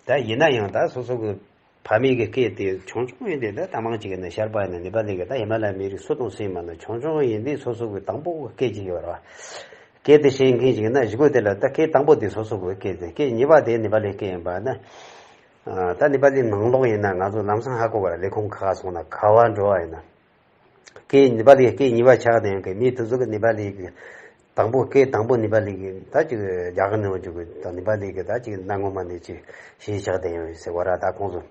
ད་ཡིན་ན་ཡང་ད་སོ་སོ་གི་ཕ་མེས་ཀྱི་སྐད་དེ་ཆུང་ཆུང་ཡིན་དུས་ད་ད་མང་ཅིག་ཡིན་ན་ཤར་པ་ཡིན་ན་ནེ་པ་ལི་གི་ད་ཧི་མ་ལ་མི་རིགས་སུ་དང་སུ་ཡིན་མ་ན་ཆུང་ཆུང་ཡིན་དུས་སོ་སོ་གི་དང་པོ་གི་སྐད་ཅིག་ཡོད་ར། སྐད་དེ་ཤེས་མཁན་ཅིག་ཡིན་ན་གཞུག་གུ་དེ་ལ་ད་སྐད་དང་པོ་དེ་སོ་སོ་གི་སྐད་དེ། སྐད་གཉིས་པ་དེ་ནེ་པ་ལི་སྐད་ཡིན་པ་ན། ད་ནེ་པ་ལི་ནང་ལོགས་ཡིན་ན་ང་ཚོ་ལམ་སང་ཧ་གོ་བ་ར། ལས་ཁུངས་ཁག་སོང་ན་ག་བ་འགྲོ་བ་ཡིན་ན། སྐད་ནེ་པ་ལི་སྐད་གཉིས་པ་ཆགས་བསྡད་ཡོང་གི་མི་དེ་ཚོ་གི་ནེ་པ་ལི་གི་དང་པོ་སྐད་དང་པོ་ནེ་པ་ལི་གི་ད་ཅིག་རྒྱ་གར་ནང་འཇུག་གི་ད་ནེ་པ་ལི་གི་ད་ཅིག་གནའ་སྔོན་མ་ནས་ཅིག་ཤེས་ཆགས་བསྡད་ཡོང་ཟེར་བ་ར། ད་ཁོང་ཚོ་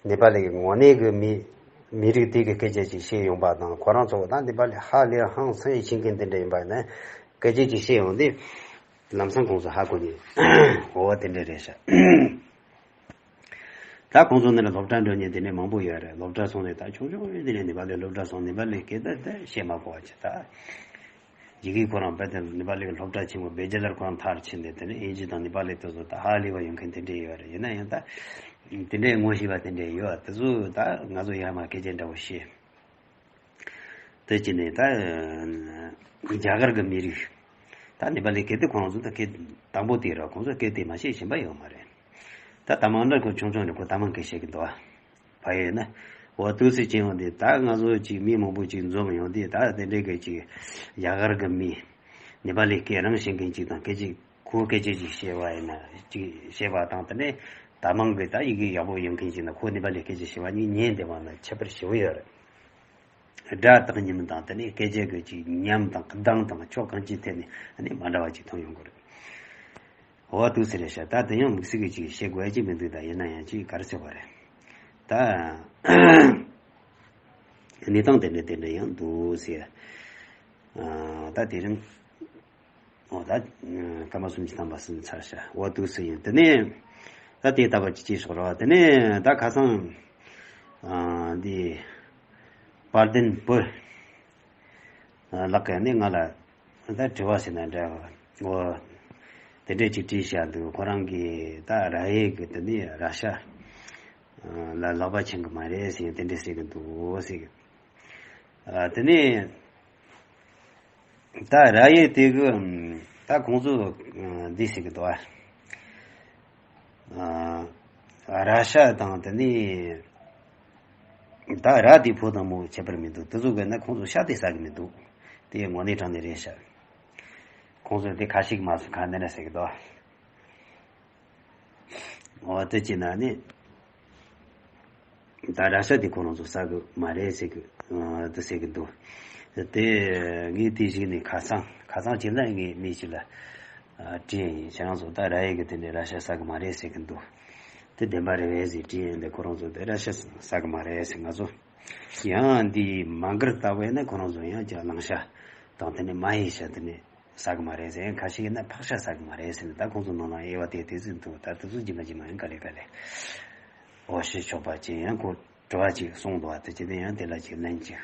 ནེ་པ་ལི་གི་ངོ་ནས་གི་མི་མི་རིགས་དེ་གི་སྐད་ཆ་ཅིག་བཤད་ཡོང་པ་དང་ཁོ་རང་ཚོ་ད་ནེ་པ་ལི་ཧ་ལས་ཧང་སང་ཡི་ཤེས་མཁན་དེ་འདྲ་ཡིན་པ་ན་སྐད་ཆ་ཅིག་བཤད་ཡོང་དུས་ལམ་སང་ཁོང་ཚོ་ཧ་གོ་ནས་འོ་དེ་འདྲ་རེད་ཤག་ད་ཁོང་ཚོ་འདི་ནས་སློབ་གྲྭ་འགྲོ་མཁན་དེ་འདྲས་མང་པོ་ཡོད་རེད། སློབ་གྲྭ་སོང་ནས་ད་ཆུང་ཆུང་ཡིན་དེ་ནས་ནེ་པ་ལི་སློབ་གྲྭ་སོང་། ནེ་པ་ལི་སྐད་ད་ད་བཤད་མ་གོ་བ་ཅིག་ད་ཡི་གེ་ཁོ་རང་དཔེ་དེ་ནེ་པ་ལི་གི་སློབ་གྲྭ་ཆེན་མོ་བེ་ཇ་ལར་ཁོ་རང་མཐར་ཕྱིན་ནས་དེ་ནས་ཨིན་ཇི་དང་ནེ་པ་ལི་དེ་ཚོ་ད་ཧ་ལས་པ་ཡོང་མཁན་དེ་འདྲས་ཡོད་རེད། ཡིན་ན་ཡང་ད་དེ་འདྲས་ངོ་ཤེས་པ་དེ་འདྲས་ཡོད། དེ་ཚོ་ད་ང་ཚོ་ཡར་མར་སྐད་ཆ་འདྲ་བོ་བཤད། དེ་ཅི་ནས་ད་རྒྱ་གར་གྱི་མི་རིགས་ད་ནེ་པ་ལི་སྐད་དེ་ཁོང་ཚོ་ད་སྐད་དང་པོ་དེ་ར་ཁོང་ཚོ་སྐད་དེ་མ་ཤེས་བཞིན་པ་ཡོད་མ་རེད། ད་ད་མང་འདྲ་ཁོ་ཆུང་ཆུང་ནས་ཁོ་ད་མང་སྐད་བཤད་ཀྱི་འདུག་ཨ། བ་ཡོད་ན་འོ་དུས་སུ་ཅི་ཡོང་དེ་ད་ང་ཚོ་ཅིག་མི་མང་པོ་ཅིག་འཛོམས་ཡོང་དེ་ད་དེ་འདྲའི་གི་ཅིག་རྒྱ་གར་གྱི་མི་ནེ་པ་ལི་སྐད་རང་ཤེས་མཁན་ཅིག་དང་སྐད་ཅིག་ཁོ་སྐད་ཆ་ཅིག་བཤད་པ་ཡིན་ན་ཅིག་བཤད་པ་དང་དེ་ནས་ད་མང་གི་ད་ཡི་གེ་ཡག་པོ་ཡོད་མཁན་ཅིག་ན་ཁོ་ནེ་པ་ལི་སྐད་ཆ་བཤད་པ་གཉིས་ཉན་བསྡད་པ་ན་ཁྱད་པར་ཞེ་པོ་ཡོད་རེད། སྒྲ་དང་ཉམས་དང་དེ་ནས་སྐད་ཆ་གི་ཅིག་ཉམས་དང་གདངས་དང་ཕྱོགས་གང་ཅིའི་ཐད་ནས་ཨ་ནི་མ་འདྲ་བ་ཅིག་མཐོང་ཡོང་གི་རེད། འོ་དུས་སུ་རེད་ཤག་ད་དེ་ཡང་དམིགས་བསལ་གྱི་ཅིག་བཤད་དགོས་ཡ་ཅིག་མི་འདུག་ད་ཡིན་ན་ཡང་ཅིག་ག་རེ་ཟེར་བ་རེད། ད་གནས་སྟངས་དེ་འདྲ་དེ་འདྲ་ཡང་འདུག་ཟེར། ཨ་ད་དེ་རིང་འོ་ད་སྐར་མ་སུམ་ཅུ་ཐམ་པ་ཟིན་ཚར་ཤག་འོ་དུས་སུ་ཡིན། དེ་ནས་ད་དེ་ལྟ་བུ་ཅིག་ཅིག་ཤོག་ར། དེ་ནས་ད་ཁ་སང་ཨ་འདི་པར་དན་པུར་ལགས་ཀྱིས་ནི་ང་ལ་ད་དྲི་བ་ཟེར་ན་འདྲ་འོ་དེ་འདྲས་ཅིག་དྲིས་བཞག་འདུག་ཁོ་རང་གིས་ད་ར་ཡེ་གི་དེ་ནི་ར་ཤ་ལ་ལག་པ་འཆང་གི་མ་རེད་ཟེར་དེ་འདྲས་ཟེར་གི་འདུག་ཟེར་གི། ཨ་དེ་ནས་ད་ར་ཡེ་དེ་གི་ད་ཁོང་ཚོ་འདི་ཟེར་གི་འདུག་ཨ། ར་ཤ་དང་དེ་ནས་ད་ར་དེ་ཕོ་དང་མོ་ཁྱད་པར་མི་འདུག་དེ་ཚོ་གི་ན་ཁོང་ཚོ་ཤ་དེ་ཟ་གི་མི་འདུག་དེ་དངོས་གནས་དྲང་གནས་རེད་ཤག་ཁོང་ཚོ་དེ་ཁ་ཤས་ཀྱིས་མ་སུ་ཁ་ནན་ཟེར་གི་འདུག་འོ་དེ་ཅི་ན་ནི། ད་ར་ཤ་དེ་ཁོ་རང་ཚོ་ཟ་གི་མ་རེད་ཟེར་གི། ཨ་དེ་ཟེར་གི་འདུག་དེ་ངས་དེ་གཞིགས་ནས་ཁ་སང་ཁ་སང་ཅིག་ལ་ངས་མི་ཅིག་ལ་ཨ་དྲིས་ཡིན། ཁྱེད་རང་ཚོ་ད་ར་ཡས་གི་དེ་འདྲའི་ར་ཤ་ཟ་གི་མ་རེད་ཟེར་གི་འདུག་དེ་བདེན་པ་རེད་བས་ཟེར་དྲིས་ཡིན། དེ་ཁོ་རང་ཚོ་དེ་ར་ཤ་ཟ་གི་མ་རེད་ཟེར། ང་ཚོ་ཡང་འདི་མ་གིར་ལྟ་བས་ན་ཁོ་རང་ཚོ་ཡང་ཅིག་གླང་ཤ་དང་དེ་ནས་མ་ཡི་ཤ་དེ་ནས་ཟ་གི་མ་རེད་ཟེར། ཁ་ཤས་ཡིན་ན་ཕག་ཤ་ཟ་གི་མ་རེད་ཟེར་ནས། ད་ཁོང་ཚོ་ནང་ལ་དབྱེ་བ་དེ་དེ་ཚོ་འདུག་ད་དེ་ཚོ་ཇི་མ་ཇི་མ་ཡིན་ག་ལེ་ག་ལེ། འོ་ཤི་ཆོག་པ་ཅིག་ཡང་ཁོ་དྲི་བ་ཅིག་གསུངས་འདུག་དེ་ཅི་ནས་ཡང་དེ་ལ་ཅིག་ལན་ཅིག་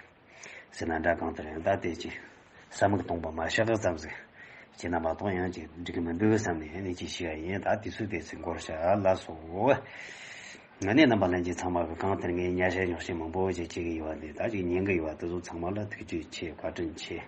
ཟེར་ན་འདྲ། གང་ལྟར་ཡང་ད་དེ་ཅིག་ས་མིག་སྟོང་པ་མ་བཞག་ཙམ་ཟིག་བྱས་ན་མ་གཏོགས་ཡང་ཅིག་འགྲིག་གི་མི་འདུག་བསམ་ནས་ཡང་ནས་ཅིག་ཞུ་ཡ་ཡིན། ད་དེ་ཚོ་དེ་ཚོའི་སྐོར་བཤད་ལ་སོ། ང་ནས་རྣམ་པ་ལྷན་རྒྱས་ཚང་མ་གི་གང་ལྟར་ངས་ཉར་ཤ་ཉོག་བཤད་མང་པོ་ཅིག་བྱེད་ཀྱི་ཡོད་པ་འདི་ད་ཅིག་ཉན་གི་ཡོད་པ་དེ་ཚོ་ཚང་མ་ལ་ཐུགས་རྗེ་ཆེ། བཀའ་དྲིན་ཆེ།